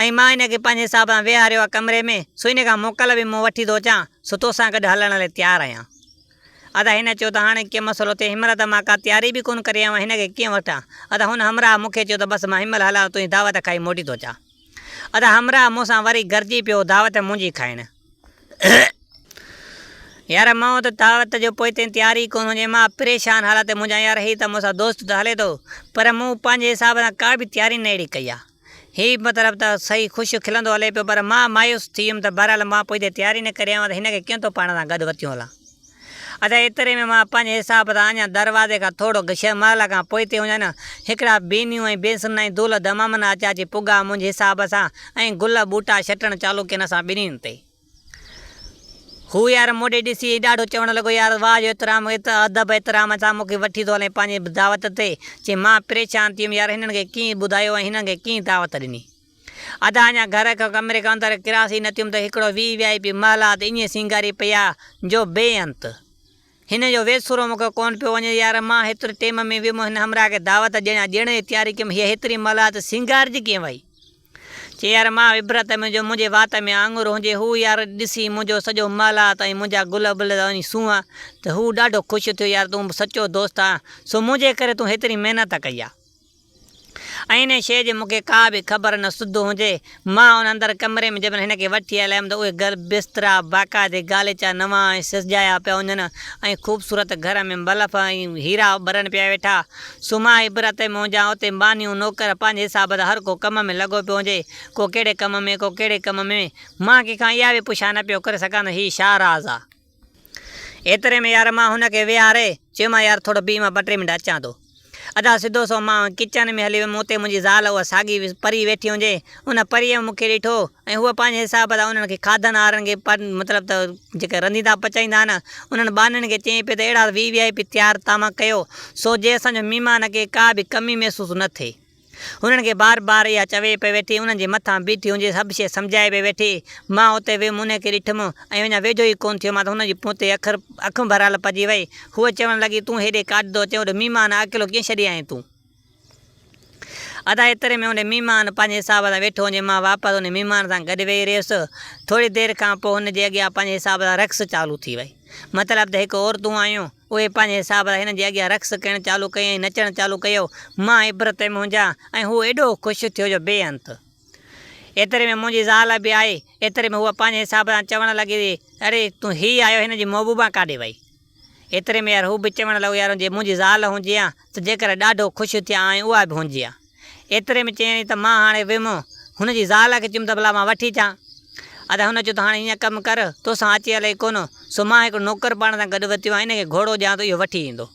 ۽ مان هن کي پنهنجي حساب سان ويهاريو آ ڪمري ۾ سو ان کان موڪل به مون وٺي ٿو اچان سو توسان گڏ هلڻ لاء تيار آهيان. ادا هن چيو ته هاڻي ڪيئن مسئلو ٿئي هنمهل ته مان ڪا تياري به ڪونه ڪري آيو آهيان هن کي ڪيئن وٺان. ادا هن همراهه مون کي چيو ته بس مان هنمهل هلان ٿو تنهنجي دعوت کائي موٽي ٿو اچان. ادا همراهه مون سان وري گرجي پيو دعوت منهنجي کائڻ. يار مون ته دعوت جو پوئتي تياري ئي ڪونه هجي مان پريشان حالت منهنجا يار هي ته مون سان دوست ته هلي ٿو پر مون پنهنجي حساب سان ڪا به تياري نه اهڙي ڪئي آ. هي مطلب ته صحيح خوش کلندو هلي پيو پر مان مايوس ٿي ويم ته بهرحال مان پوئتي تياري نه ڪري آيو آهيان ته هن کي ڪيئن ٿو پاڻ سان گڏ وتيون هلان. ادا ايتري ۾ مان پنهنجي حساب سان اڃا دروازي کان ٿورو محل کان پوئتي هجان هڪڙا بينيون ۽ بيسن ۽ دول دمامن اچا اچي پڳا منهنجي حساب سان ۽ گل ٻوٽا ڇٽڻ چالو ڪين اسان ٻنهين تي. هو يار مون ڏي ڏسي ۽ ڏاڍو چوڻ لڳو يار واهه جو احترام ادب احترام سان مون کي وٺي ٿو هلين پنهنجي دعوت تي. چي مان پريشان ٿي ويم يار هنن کي ڪيئن ٻڌايو ۽ هنن کي ڪيئن دعوت ڏني. ادا اڃا گهر کان ڪمري کان اندر ڪراس ئي نه ٿيم ته هڪڙو وي وي آء پي محلات ائين سينگاري پئي آ جو بي انت. هن جو ويسورو مون کي ڪونه پيو وڃي يار مان هيتري ٽيم ۾ ويم هن همراهه کي دعوت ڏيڻ ڏيڻ جي تياري ڪيم هيء هيتري محلات سينگارجي ڪيئن وئي. چي يار مان عبرت ۾ جو منهنجي وات ۾ آڱر هجي هو يار ڏسي منهنجو سڄو محلات ۽ منهنجا گل ٻل ۽ سونهن ته هو ڏاڍو خوش ٿيو يار تون سچو دوست آن سو منهنجي ڪري تون هيتري محنت ڪئي آ. ۽ انهيء شيء جي مون کي ڪا به خبر نه سڌ هجي. مان ان اندر ڪمري ۾ جڏهن هن کي وٺي آيل هيم ته اهي گل بسترا باقاعدي غاليچا نوان ۽ سجايا پيا هجن ۽ خوبصورت گهر ۾ بلف ۽ هيرا ٻرن پيا ويٺا. سو مان عبرت ۾ هجان اتي ٻانهيون نوڪر پنهنجي حساب سان هر ڪو ڪم ۾ لڳو پيو هجي. ڪو ڪهڙي ڪم ۾ ڪو ڪهڙي ڪم ۾. مان ڪنهن کان اها به پڇا نه پيو ڪري سگهان ته هي ڇا راز آ. ايتري ۾ يار مان هن کي ويهاري چيومان يار ٿورو بيهه مان ٻه ٽي منٽ اچان ٿو. ادا سڌو سو مان ڪچن ۾ هلي ويم اتي منهنجي زال اها ساڳي پري ويٺي هجي ان پريء مون کي ڏٺو ۽ هوء پنهنجي حساب سان انهن کي کاڌن وارن کي مطلب ته جيڪي رنڌيندا پچائيندا آهن انهن ٻانهن کي چيائين پئي ته اهڙا وي وي آء پي تيار طعام ڪيو سو جي اسان جو مهمان کي ڪا به ڪمي محسوس نه ٿئي. هنن کي بار بار اها چوي پئي ويٺي، انهن جي مٿان بيٺي هجي سڀ شيء سمجهائي پئي ويٺي. مان اتي ويم، انهي کي ڏٺم ۽ اڃا ويجهو ئي ڪونه ٿيو مان ته هن جي منهن تي اکر اک ڀريل پئجي وئي. هوء چوڻ لڳي، تون هيڏي ڪاڏ ٿو اچين، اوڏي ميمان اڪيلو ڪيئن ڇڏي آئين تون؟ ادا ايتري ۾ انهي ميمان پنهنجي حساب سان ويٺو هجي، مان واپس انهي ميمان سان گڏ ويهي رهيس. ٿوري دير کان پوء هن جي اڳيان پنهنجي حساب سان رقص چالو ٿي وئي. مطلب ته هڪ عورتون آيون. اهي پنهنجي حساب سان هن جي اڳيان رقص ڪرڻ چالو ڪيو ۽ نچڻ چالو ڪيو. مان عبرت ۾ هجان ۽ هو ايڏو خوش ٿيو جو بي انت. ايتري ۾ منهنجي زال به آئي. ايتري ۾ هوء پنهنجي حساب سان چوڻ لڳي اڙي تون هي آيو هن جي محبوبا ڪاڏي وئي؟ ايتري ۾ يار هو به چوڻ لڳو يار جي منهنجي زال هجي ها ته جيڪر ڏاڍو خوش ٿيان ها ۽ اها به هجي ها. ايتري ۾ چيائين ته مان هاڻي ويم. هن جي زال کي چيم ته ڀلا مان وٺي اچان. ادا هن چيو ته هاڻي هيئن ڪم ڪر، توسان اچي الائي ڪونه، سو مان هڪڙو نوڪر پاڻ سان گڏ ورتيو آهي، ان کي گهوڙو ڏيان ٿو، اهو وٺي ايندو.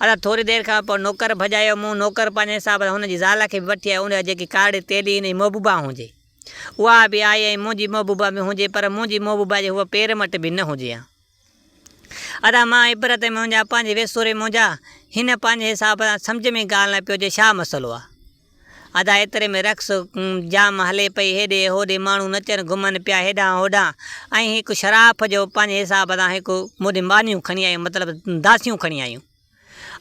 ادا ٿوري دير کان پوء نوڪر ڀڄايو، مون نوڪر پنهنجي حساب سان هن جي زال کي به وٺي آيو، ان جا جيڪي ڪارڙي تيلي هن جي محبوبا هجي، اها به آئي ۽ منهنجي محبوبا به هجي، پر منهنجي محبوبا جي هوء پير مٽ به نه هجي ها. ادا مان عبرت منهنجا پنهنجي ويسوري منهنجا هن پنهنجي حساب سان سمجهه ۾ ڳالهه نه پيو اچي ڇا مسئلو آ. ادا ايتري ۾ رقص جام هلي پئي هيڏي هوڏي ماڻهو نچن گهمن پيا هيڏانهن هوڏانهن ۽ هڪ شراف جو پنهنجي حساب سان هڪ مون ڏي ٻانهيون کڻي آيون مطلب داسيون کڻي آيون.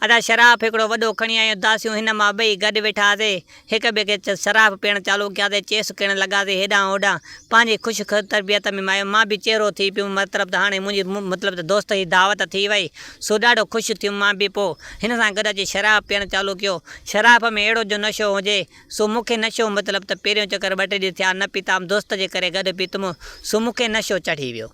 ادا شراف هڪڙو وڏو کڻي آيون، داسيون هن مان ٻئي گڏ ويٺاسي، هڪ ٻئي کي شراف پيئڻ چالو ڪياسي، چيس ڪرڻ لڳاسي، هيڏانهن هوڏانهن، پنهنجي خوش تربيت ۾ آيو، مان به چهرو ٿي پيم، مطلب ته هاڻي منهنجي مطلب ته دوست جي دعوت ٿي وئي، سو ڏاڍو خوش ٿيم، مان به پوء هن سان گڏ اچي شراب پيئڻ چالو ڪيو، شراف ۾ اهڙو جو نشو هجي، سو مون کي نشو مطلب ته پهريون چڪر ٻه ٽي ڏينهن ٿيا نه پيتام، دوست جي ڪري گڏ پيتم، سو مون کي نشو چڙهي ويو.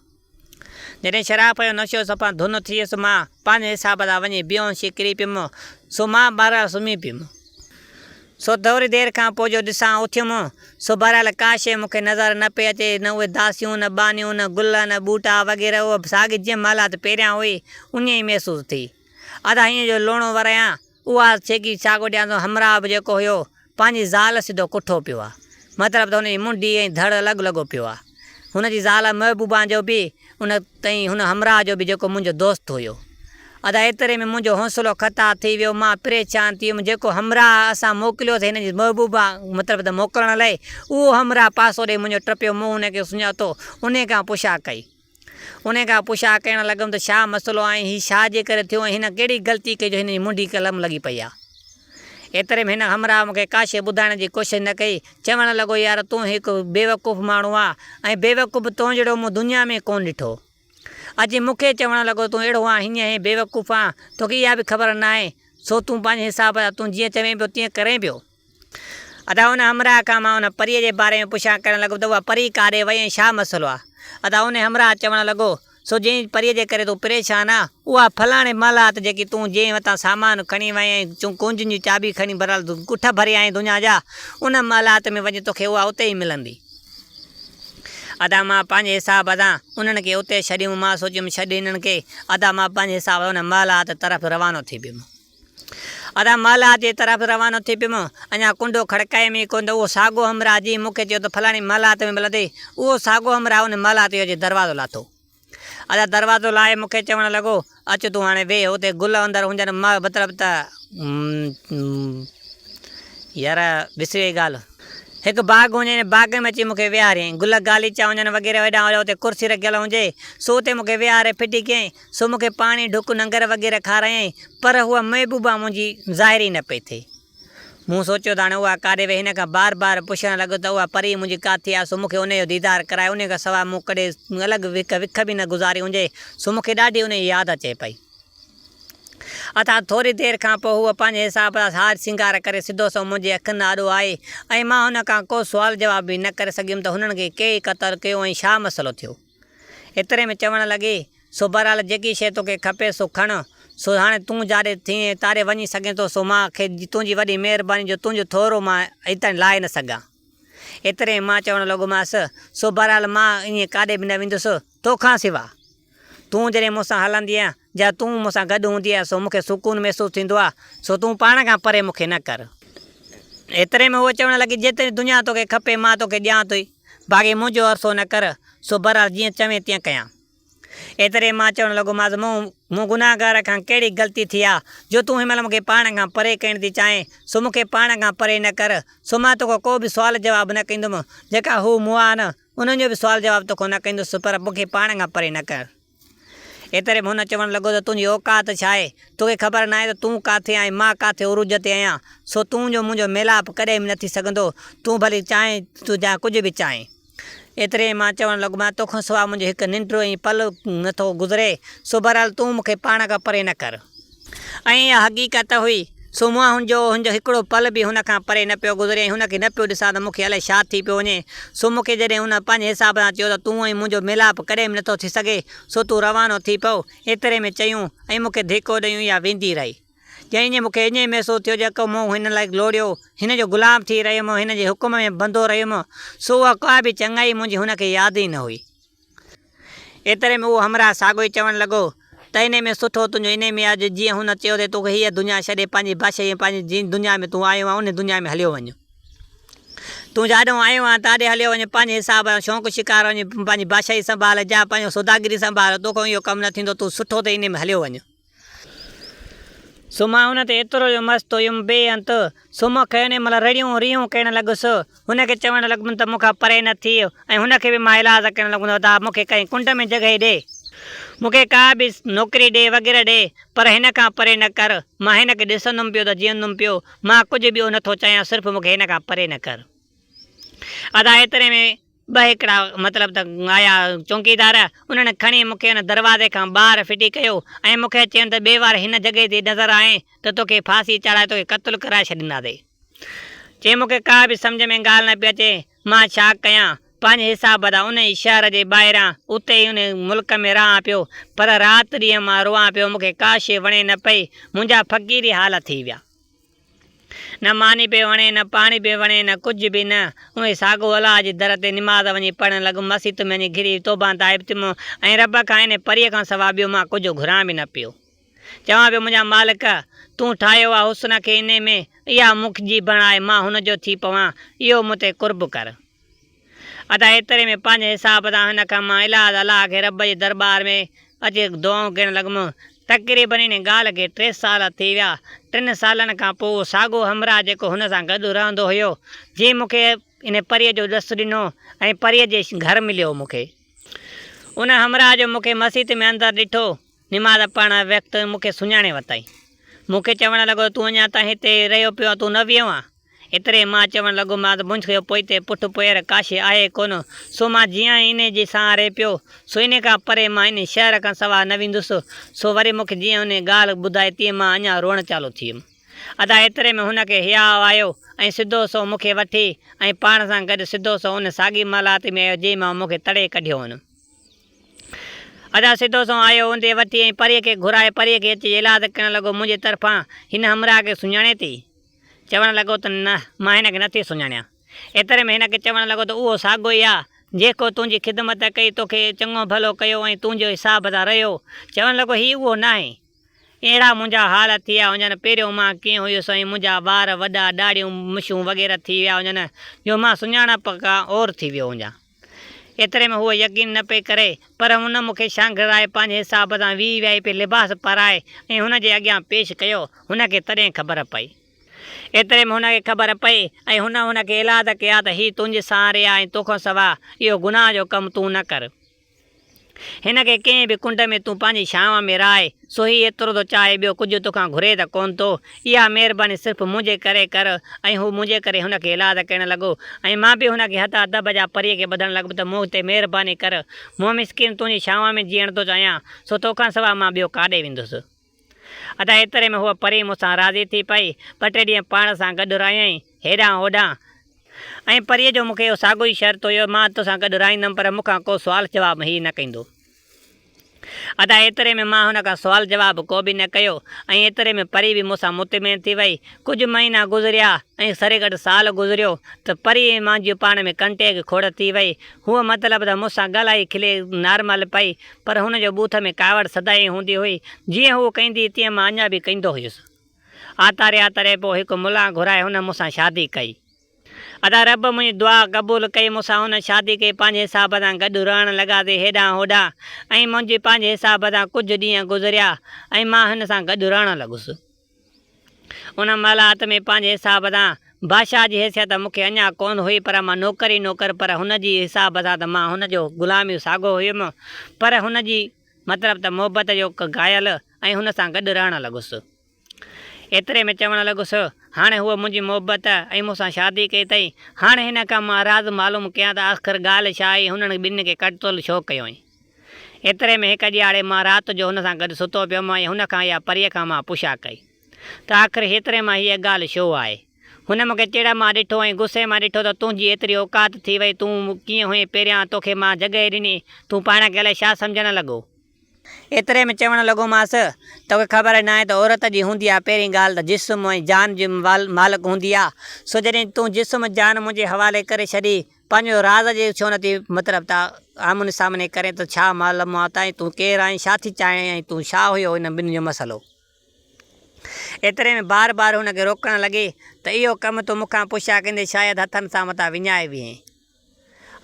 جڏهن شراب جو نشو صفا ڌن ٿيس، مان پنهنجي حساب سان وڃي بيهوشي ڪري پيم، سو مان بهرحال سمهي پيم. سو ٿوري دير کان پوء جو ڏسان اٿيم، سو بهرحال ڪا شيء مون کي نظر نه پئي اچي، نه اهي داسيون، نه ٻانهيون، نه گل، نه ٻوٽا وغيره، اها ساڳي جيئن محلات پهريان هئي، ائين ئي محسوس ٿي. ادا هيئن جو لوڻو ورايان، اها ڇيڪي ڇاڪو ڏيان ٿو، همراهه به جيڪو هيو، پنهنجي زال سڌو ڪٺو پيو آ. مطلب ته هن جي منڍي ۽ ڌڙ الڳ لڳو پيو آ. هن جي زال محبوبان جو به ان تئين هن همراهه جو به جيڪو منهنجو دوست هيو. ادا ايتري ۾ منهنجو حوصلو خطا ٿي ويو، مان پريشان ٿي ويم، جيڪو همراهه اسان موڪليوسين هن جي محبوبا مطلب ته موڪلڻ لئي، اهو همراهه پاسو ڏئي منهنجو ٽپيو، مون هن کي سڃاتو، انهي کان پڇا ڪئي. انهيء کان پڇا ڪرڻ لڳم ته ڇا مسئلو آهي ۽ هي ڇا جي ڪري ٿيو ۽ هن ڪهڙي غلطي ڪئي جو هن جي منڍي قلم لڳي پئي آ. ايتري ۾ هن همراهه مون کي ڪا شيء ٻڌائڻ جي ڪوشش نه ڪئي. چوڻ لڳو يار تون هڪ بيوقوف ماڻهو آ ۽ بيوقوف تون جهڙو مون دنيا ۾ ڪونه ڏٺو. اچي مون کي چوڻ لڳو تون اهڙو آن هيئن هين بيوقوف آن توکي اها به خبر ناهي سو تون پنهنجي حساب سان تون جيئن چوين پيو تيئن ڪرين پيو. ادا ان همراهه کان مان ان پريء جي باري ۾ پڇا ڪرڻ لڳم ته اها پري ڪاڏي وئي ۽ ڇا مسئلو آ؟ ادا ان همراهه چوڻ لڳو، سو جنهن پريء جي ڪري تون پريشان آ، اها فلاڻي محلات جيڪي تون جنهن وتان سامان کڻي وئين ۽ ڪونجن جي چاٻي کڻي بھرحال ڳٺ ڀري آئين دنيا جا، ان محلات ۾ وڃ توکي اها اتي ئي ملندي. ادا مان پنهنجي حساب سان انهن کي اتي ڇڏيم، مان سوچيم ڇڏ هنن کي، ادا مان پنهنجي حساب سان ان محلات طرف روانو ٿي پيم. ادا محلات جي طرف روانو ٿي پيم. اڃا ڪنڊو کڙڪايم ئي ڪونه ته اهو ساڳو همراهه جنهن مون کي چيو ته فلاڻي محلات ۾ ملندي، اهو ساڳو همراهه ان محلات جو اچي دروازو لاٿو. ادا دروازو لاهي مون کي چوڻ لڳو، اچ تون هاڻي ويهه اتي گل اندر هجن مطلب ته يار وسري وئي ڳالهه. هڪ باغ هجي ان باغ ۾ اچي مون کي ويهاريائين. گل غاليچا هجن وغيره هيڏانهن هوڏانهن اتي ڪرسي رکيل هجي سو اتي مون کي ويهاري ڦٽي ڪيائين. سو مون کي پاڻي، ڍڪ، ننگر وغيره کارايائين، پر هوء محبوبه منهنجي ظاهر ئي نه پئي ٿئي. مون سوچيو ته هاڻي اها ڪاڏي وئي؟ هن کان بار بار پڇڻ لڳس ته اها پري منهنجي ڪاٿي آهي، سو مون کي انهيء جو ديدار ڪرائي. انهيء کان سواء مون ڪڏهن الڳ هڪ وک به نه گذاري هجي، سو مون کي ڏاڍي انهيء جي ياد اچي پئي. اٿا ٿوري دير کان پوء هوء پنهنجي حساب سان هار سينگار ڪري سڌو سنئون منهنجي اکين آڏو آئي ۽ مان هن کان ڪو سوال جواب به نه ڪري سگهيم ته هنن کي ڪنهن قتل ڪيو ۽ ڇا مسئلو ٿيو. ايتري ۾ چوڻ لڳي، سو بهرحال جيڪي شيء توکي کپي سو کڻ، سو هاڻي تون جاڏي ٿئين تاڏي وڃي سگهين ٿو، سو مان کي تنهنجي وڏي مهرباني جو تنهنجو ٿورو مان هتان لاهي نه سگهان. ايتري ۾ مان چوڻ لڳومانس، سو بهرحال مان ائين ڪاڏي به نه ويندس، توکان سوا. تون جڏهن مون سان هلندينء يا تون مون سان گڏ هوندينء سو مون کي سڪون محسوس ٿيندو آهي، سو تون پاڻ کان پري مون کي نه ڪر. ايتري ۾ هوء چوڻ لڳي، جيتري دنيا توکي کپي مان توکي ڏيان ٿي. باقي منهنجو عرصو نه ڪر، سو بهرحال جيئن چوين تيئن ڪيان. ايتري مان چوڻ لڳومانس، مون مون گنهگار کان ڪهڙي غلطي ٿي آ، جو تون هن مهل مون کي پاڻ کان پري ڪرڻ ٿي چاهين، سو مون کي پاڻ کان پري نه ڪر، سو مان توکان ڪو به سوال جواب نه ڪندم، جيڪا هو مئا آهن، انهن جو به سوال جواب توکان نه ڪندس، پر مون کي پاڻ کان پري نه ڪر. ايتري ۾ هن چوڻ لڳو ته تنهنجي اوقات ڇا آهي؟ توکي خبر ناهي ته تون ڪاٿي آهين مان ڪاٿي عروج تي آهيان، سو تون جو منهنجو ميلاپ ڪڏهن به نه ٿي سگهندو، تون ڀلي چاهين ته جا ڪجهه به چاهين. ايتري ۾ مان چوڻ لڳو مان توکان سواء منهنجو هڪ ننڊ ۽ پل نه ٿو گذري، سو بهرحال تون مون کي پاڻ کان پري نه ڪر. ۽ اها حقيقت هئي، سو مان هن جو هن جو هڪڙو پل به هن کان پري نه پيو گذري ۽ هن کي نه پيو ڏسان ته مون کي الائي ڇا ٿي پيو وڃي. سو مون کي جڏهن هن پنهنجي حساب سان چيو ته تون ۽ منهنجو ميلاپ ڪڏهن به نٿو ٿي سگهي، سو تون روانو ٿي پئو. ايتري ۾ چيون ۽ مون کي ڌڪو ڏيون اها ويندي رهي. ڄڻ ائين مون کي ائين محسوس ٿيو جيڪو مون هن لاء لوڙيو، هن جو غلام ٿي رهيم، هن جي حڪم ۾ بندو رهيم، سو اها ڪا به چڱائي منهنجي هن کي ياد ئي نه هئي. ايتري ۾ اهو همراهه ساڳيو ئي چوڻ لڳو ته انهي ۾ سٺو تنهنجو انهي ۾ آهي جو جيئن هن چيو ته توکي هيء دنيا ڇڏي پنهنجي بادشاهي ۽ پنهنجي جنهن دنيا ۾ تون آيو آهين انهي دنيا ۾ هليو وڃ. تون جاڏهون آيو آهين تاڏي هليو وڃ پنهنجي حساب سان شوق شڪار وڃي پنهنجي بادشاهي سنڀال جا پنهنجو سوداگري سنڀال توکان اهو ڪم نه ٿيندو تون سٺو ته انهي ۾ هليو وڃ. سو مان هن تي ايترو جو مست هيم بي انت، سو مان کي انهي مهل رڙيون ريهون ڪرڻ لڳس، هن کي چوڻ لڳم ته مون کان پري نه ٿيء ۽ هن کي به مان ايلاز ڪرڻ لڳم ته ادا مون کي ڪنهن ڪنڊ ۾ جڳهه ڏي. مون کي ڪا به نوڪري ڏي وغيره ڏي، پر هن کان پري نه ڪر. مان هن کي ڏسندم پيو ته جيئندم پيو. مان ڪجهه ٻيو نٿو چاهيان، صرف مون کي هن کان پري نه ڪر. ادا ايتري ۾ ٻه هڪڙا مطلب ته آيا چونڪيدار، انهن کڻي مون کي ان دروازي کان ٻاهر ڦٽي ڪيو ۽ مون کي چين ته ٻئي وار هن جڳهه تي نظر آئين ته توکي ڦاسي چاڙهائي توکي قتل ڪرائي ڇڏينداسين. چي مون کي ڪا به سمجهه ۾ ڳالهه نه پئي اچي، مان ڇا ڪيان؟ پنهنجي حساب سان انهي شهر جي ٻاهران اتي ئي انهي ملڪ ۾ رهان پيو، پر رات ڏينهن مان روئان پيو، مون کي ڪا شيء وڻي نه پئي، منهنجا فقيري حال ٿي ويا. نه ماني پئي وڻي، نه پاڻي پئي وڻي، نه ڪجهه به نه. اهي ساڳو الله جي در تي نماز وڃي پڙهڻ لڳم، مسيت ۾ وڃي گهري توبهه تائب ٿيم ۽ رب کان انهي پريء کان سوا ٻيو مان ڪجهه گهران به نه پيو. چوان پيو منهنجا مالڪ! تون ٺاهيو آ حسن کي انهي ۾، اها منهنجي بڻائي مان هن جو ٿي پوان، اهو مون تي قرب ڪر. ادا ايتري ۾ پنهنجي حساب سان هن کان مان الاز الله کي رب جي درٻار ۾ اچي دعائون ڪرڻ لڳم. تقريبن ان ڳالهه کي ٽي سال ٿي ويا. ٽن سالن کان پوء اهو ساڳو همراهه جيڪو هن سان گڏ رهندو هيو، جنهن مون کي ان پريء جو ڏس ڏنو ۽ پريء جي گهر مليو مون کي. ان همراهه جو مون کي مسيت ۾ اندر ڏٺو، نماز پڙهڻ وقت مون کي سڃاڻي ورتائين. مون کي چوڻ لڳو ته تون اڃا تائين هتي رهيو پيو آهين، تون نه ويو آهين؟ ايتري مان چوڻ لڳو مان ته منهنجي پوئتي پٺ پوئر ڪا شيء آهي ڪونه، سو مان جيئان ئي انهي جي سهاري پيو، سو انهي کان پري مان انهي شهر کان سوا نه ويندس. سو وري مون کي جيئن انهي ڳالهه ٻڌائي تيئن مان اڃا روئڻ چالو ٿيم. ادا ايتري ۾ هن کي حياء آيو ۽ سڌو سنئون مون کي وٺي ۽ پاڻ سان گڏ سڌو سنئون ان ساڳي محلات ۾ آيو جنهن مان مون کي تڙي ڪڍيو هن. ادا سڌو سنئون آيو اندي وٺي ۽ پريء کي گهرائي پريء کي اچي ايلاز ڪرڻ لڳو منهنجي طرفان هن همراهه کي سڃاڻين ٿي؟ چوڻ لڳو ته نه مان هن کي نٿي سڃاڻيان. ايتري ۾ هن کي چوڻ لڳو ته اهو ساڳيو ئي آ، جيڪو تنهنجي خدمت ڪئي، توکي چڱو ڀلو ڪيو ۽ تنهنجي حساب سان رهيو. چوڻ لڳو هي اهو ناهي. اهڙا منهنجا حال ٿي ويا هجن، پهريون مان ڪيئن هيس ۽ منهنجا وار وڏا، ڏاڙهيون مشون وغيره ٿي ويا هجن، جو مان سڃاڻپ کان اور ٿي ويو هجان. ايتري ۾ هوء يقين نه پئي ڪري، پر هن مون کي شانگهرائي پنهنجي حساب سان وي وي آء پي لباس پارائي ۽ هن جي اڳيان پيش ڪيو. هن کي تڏهن خبر پئي. ايتري ۾ هن کي خبر پئي ۽ هن هن کي ايلاز ڪيا ته هي تنهنجي سهاري آ ۽ توکان سوا اهو گناهه جو ڪم تون نه ڪر. هن کي ڪنهن به ڪنڊ ۾ تون پنهنجي ڇانو ۾ رهائي، سو هي ايترو ٿو چاهي، ٻيو ڪجهه توکان گهري ته ڪونه ٿو. اها مهرباني صرف منهنجي ڪري ڪر. ۽ هو منهنجي ڪري هن کي ايلاز ڪرڻ لڳو ۽ مان به هن کي هٿ ادب جا پريء کي ٻڌڻ لڳم ته مون تي مهرباني ڪر. مون مسڪين تنهنجي ڇانو ۾ جيئڻ ٿو چاهيان، سو توکان سواء مان ٻيو ڪاڏي ويندس؟ ادا ايتري ۾ هوء پري مون سان راضي ٿي پئي. ٻه ٽي ڏينهن پاڻ سان گڏ رهيائين، هيڏانهن هوڏانهن. ۽ پريء جو مون کي اهو ساڳيو ئي شرط هيو، مان توسان گڏ رهندم پر مون کان ڪو سوال جواب هي نه ڪندو. ادا ايتري ۾ مان هن کان سوال جواب ڪو به نه ڪيو ۽ ايتري ۾ پري به مون سان مطمئن ٿي وئي. ڪجهه مهينا گذريا ۽ سري گڏ سال گذريو ته پري ۽ مانجهي پاڻ ۾ ڪنٽيڪ کوڙ ٿي وئي. هوء مطلب ته مون سان ڳالهائي کلي نارمل پئي پر هن جو ٻوٿ ۾ ڪاوڙ سدائين هوندي هئي. جيئن هوء ڪندي تيئن مان اڃا به ڪندو هيس. آتاري آتاري پوء هڪ ملان گهرائي هن مون سان شادي ڪئي. ادا رب منهنجي دعا قبول ڪئي مون سان هن شادي ڪئي پنهنجي حساب سان گڏ رهڻ لڳاسين هيڏانهن هوڏانهن ۽ منهنجي پنهنجي حساب سان ڪجهه ڏينهن گذريا ۽ مان هن سان گڏ رهڻ لڳس. ان محلات ۾ پنهنجي حساب سان بادشاهه جي حيثيت مون کي اڃا ڪونه هئي پر مان نوڪر ئي نوڪر پر هن جي حساب سان ته مان هن جو غلام ئي ساڳو هيم پر هن جي مطلب ته محبت جو گهايل ۽ هن سان گڏ رهڻ لڳس. ايتري ۾ چوڻ لڳس، هاڻي هوء منهنجي محبت ۽ مون سان شادي ڪئي اٿئي، هاڻي هن کان مان راز معلوم ڪيان ته آخر ڳالهه ڇا آهي، هنن ٻنهي کي قتل ڇو ڪيو ائين؟ ايتري ۾ هڪ ڏيهاڙي مان رات جو هن سان گڏ ستو پيم ۽ هن کان اها پريء کان مان پڇا ڪئي ته آخر هيتري مان هيء ڳالهه ڇو آهي؟ هن مون کي چڙ مان ڏٺو ۽ غصي مان ڏٺو ته تنهنجي ايتري اوقات ٿي وئي، تون ڪيئن هئين پهريان توکي مان جڳهه ڏني، تون پاڻ کي الائي ڇا سمجهڻ لڳو؟ ايتري ۾ چوڻ لڳومانس، توکي خبر ناهي ته عورت جي هوندي آ پهرين ڳالهه ته جسم ۽ جان جي مالڪ هوندي آ، سو جڏهن تون جسم جان منهنجي حوالي ڪري ڇڏي، پنهنجو راز جي ڇو نٿي مطلب ته آمهون سامهون ڪرين ته ڇا معلومات آهين، تون ڪير آهين، ڇا ٿي چاهين ۽ تون ڇا هيو انهن ٻنهي جو مسئلو؟ ايتري ۾ بار بار هن کي روڪڻ لڳي ته اهو ڪم تون مون کان پڇا ڪندي شايد هٿن سان متان وڃائي ويهين.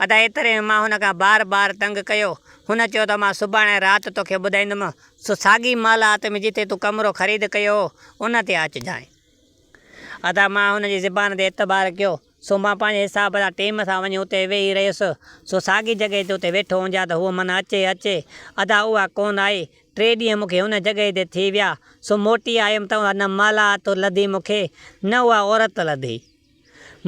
ادا ايتري ۾ مان هن کان بار بار تنگ ڪيو. هن چيو ته مان سڀاڻي رات توکي ٻڌائيندم. سو ساڳي محلات ۾ جتي تون ڪمرو خريد ڪيو هو، ان تي اچجانء. ادا مان هن جي زبان تي اعتبار ڪيو. سو مان پنهنجي حساب سان ٽيم سان وڃي اتي ويهي رهيس. سو ساڳي جڳهه تي اتي ويٺو هجان ته هوء من اچي اچي. ادا اها ڪونه آئي. ٽي ڏينهن مون کي ان جڳهه تي ٿي ويا. سو موٽي آيم ته اها نه محلات لڌي مون کي، نه اها عورت لڌي.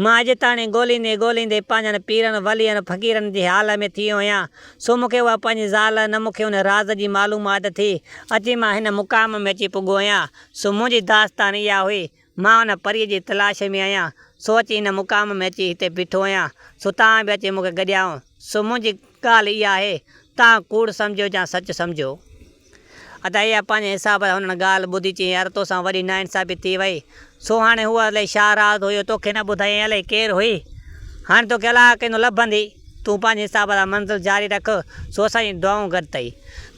مان اڄ تاڻي ڳوليندي ڳوليندي پنهنجن پيرن، ولين، فقيرن جي حال ۾ ٿي ويو آهيان، سو مون کي اها پنهنجي زال نه مون کي ان راز جي معلومات ٿي، اچي مان هن مقام ۾ اچي پڳو آهيان، سو منهنجي داستان اها هئي، مان ان پريء جي تلاش ۾ آهيان، سو اچي هن مقام ۾ اچي هتي بيٺو آهيان، سو توهان به اچي مون کي گڏيائو، سو منهنجي ڳالهه اها آهي، توهان ڪوڙ سمجهو يا سچ سمجهو. ادا اها پنهنجي حساب سان هنن ڳالهه ٻڌي چيائين يار توسان وڏي ناانصافي ٿي وئي سو هاڻي هوء الائي ڇا راز هيو توکي نه ٻڌايائين الائي ڪير هئي هاڻي توکي الاء ڪيندو لڀندي تون پنهنجي حساب سان منزل جاري رک سو اسان جون دعائون گڏ اٿئي.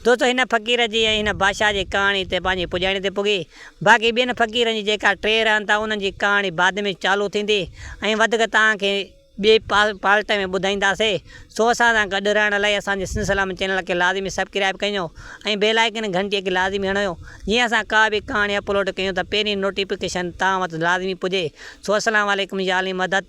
دوستو هن فقير جي ۽ هن بادشاهه جي ڪهاڻي هتي پنهنجي پڄاڻي تي پڳي باقي ٻين فقيرن جي جيڪا ٽي رهن ٿا انهن جي ڪهاڻي بعد ۾ چالو ٿيندي ۽ وڌيڪ توهان کي ٻئي پارٽ ۾ ٻڌائينداسي سو اسان سان گڏ رهڻ لاء اسان جي سنڌ سلامت چينل کي لازمي سبڪرائب ڪيو ۽ بيل آئيڪن گهنٽي کي لازمي هڻيو جيئن اسان ڪا به ڪهاڻي اپلوڊ ڪيون ته پهرين نوٽيفڪيشن توهان وٽ لازمي پڄي سو السلام عليڪم يا علي مدد.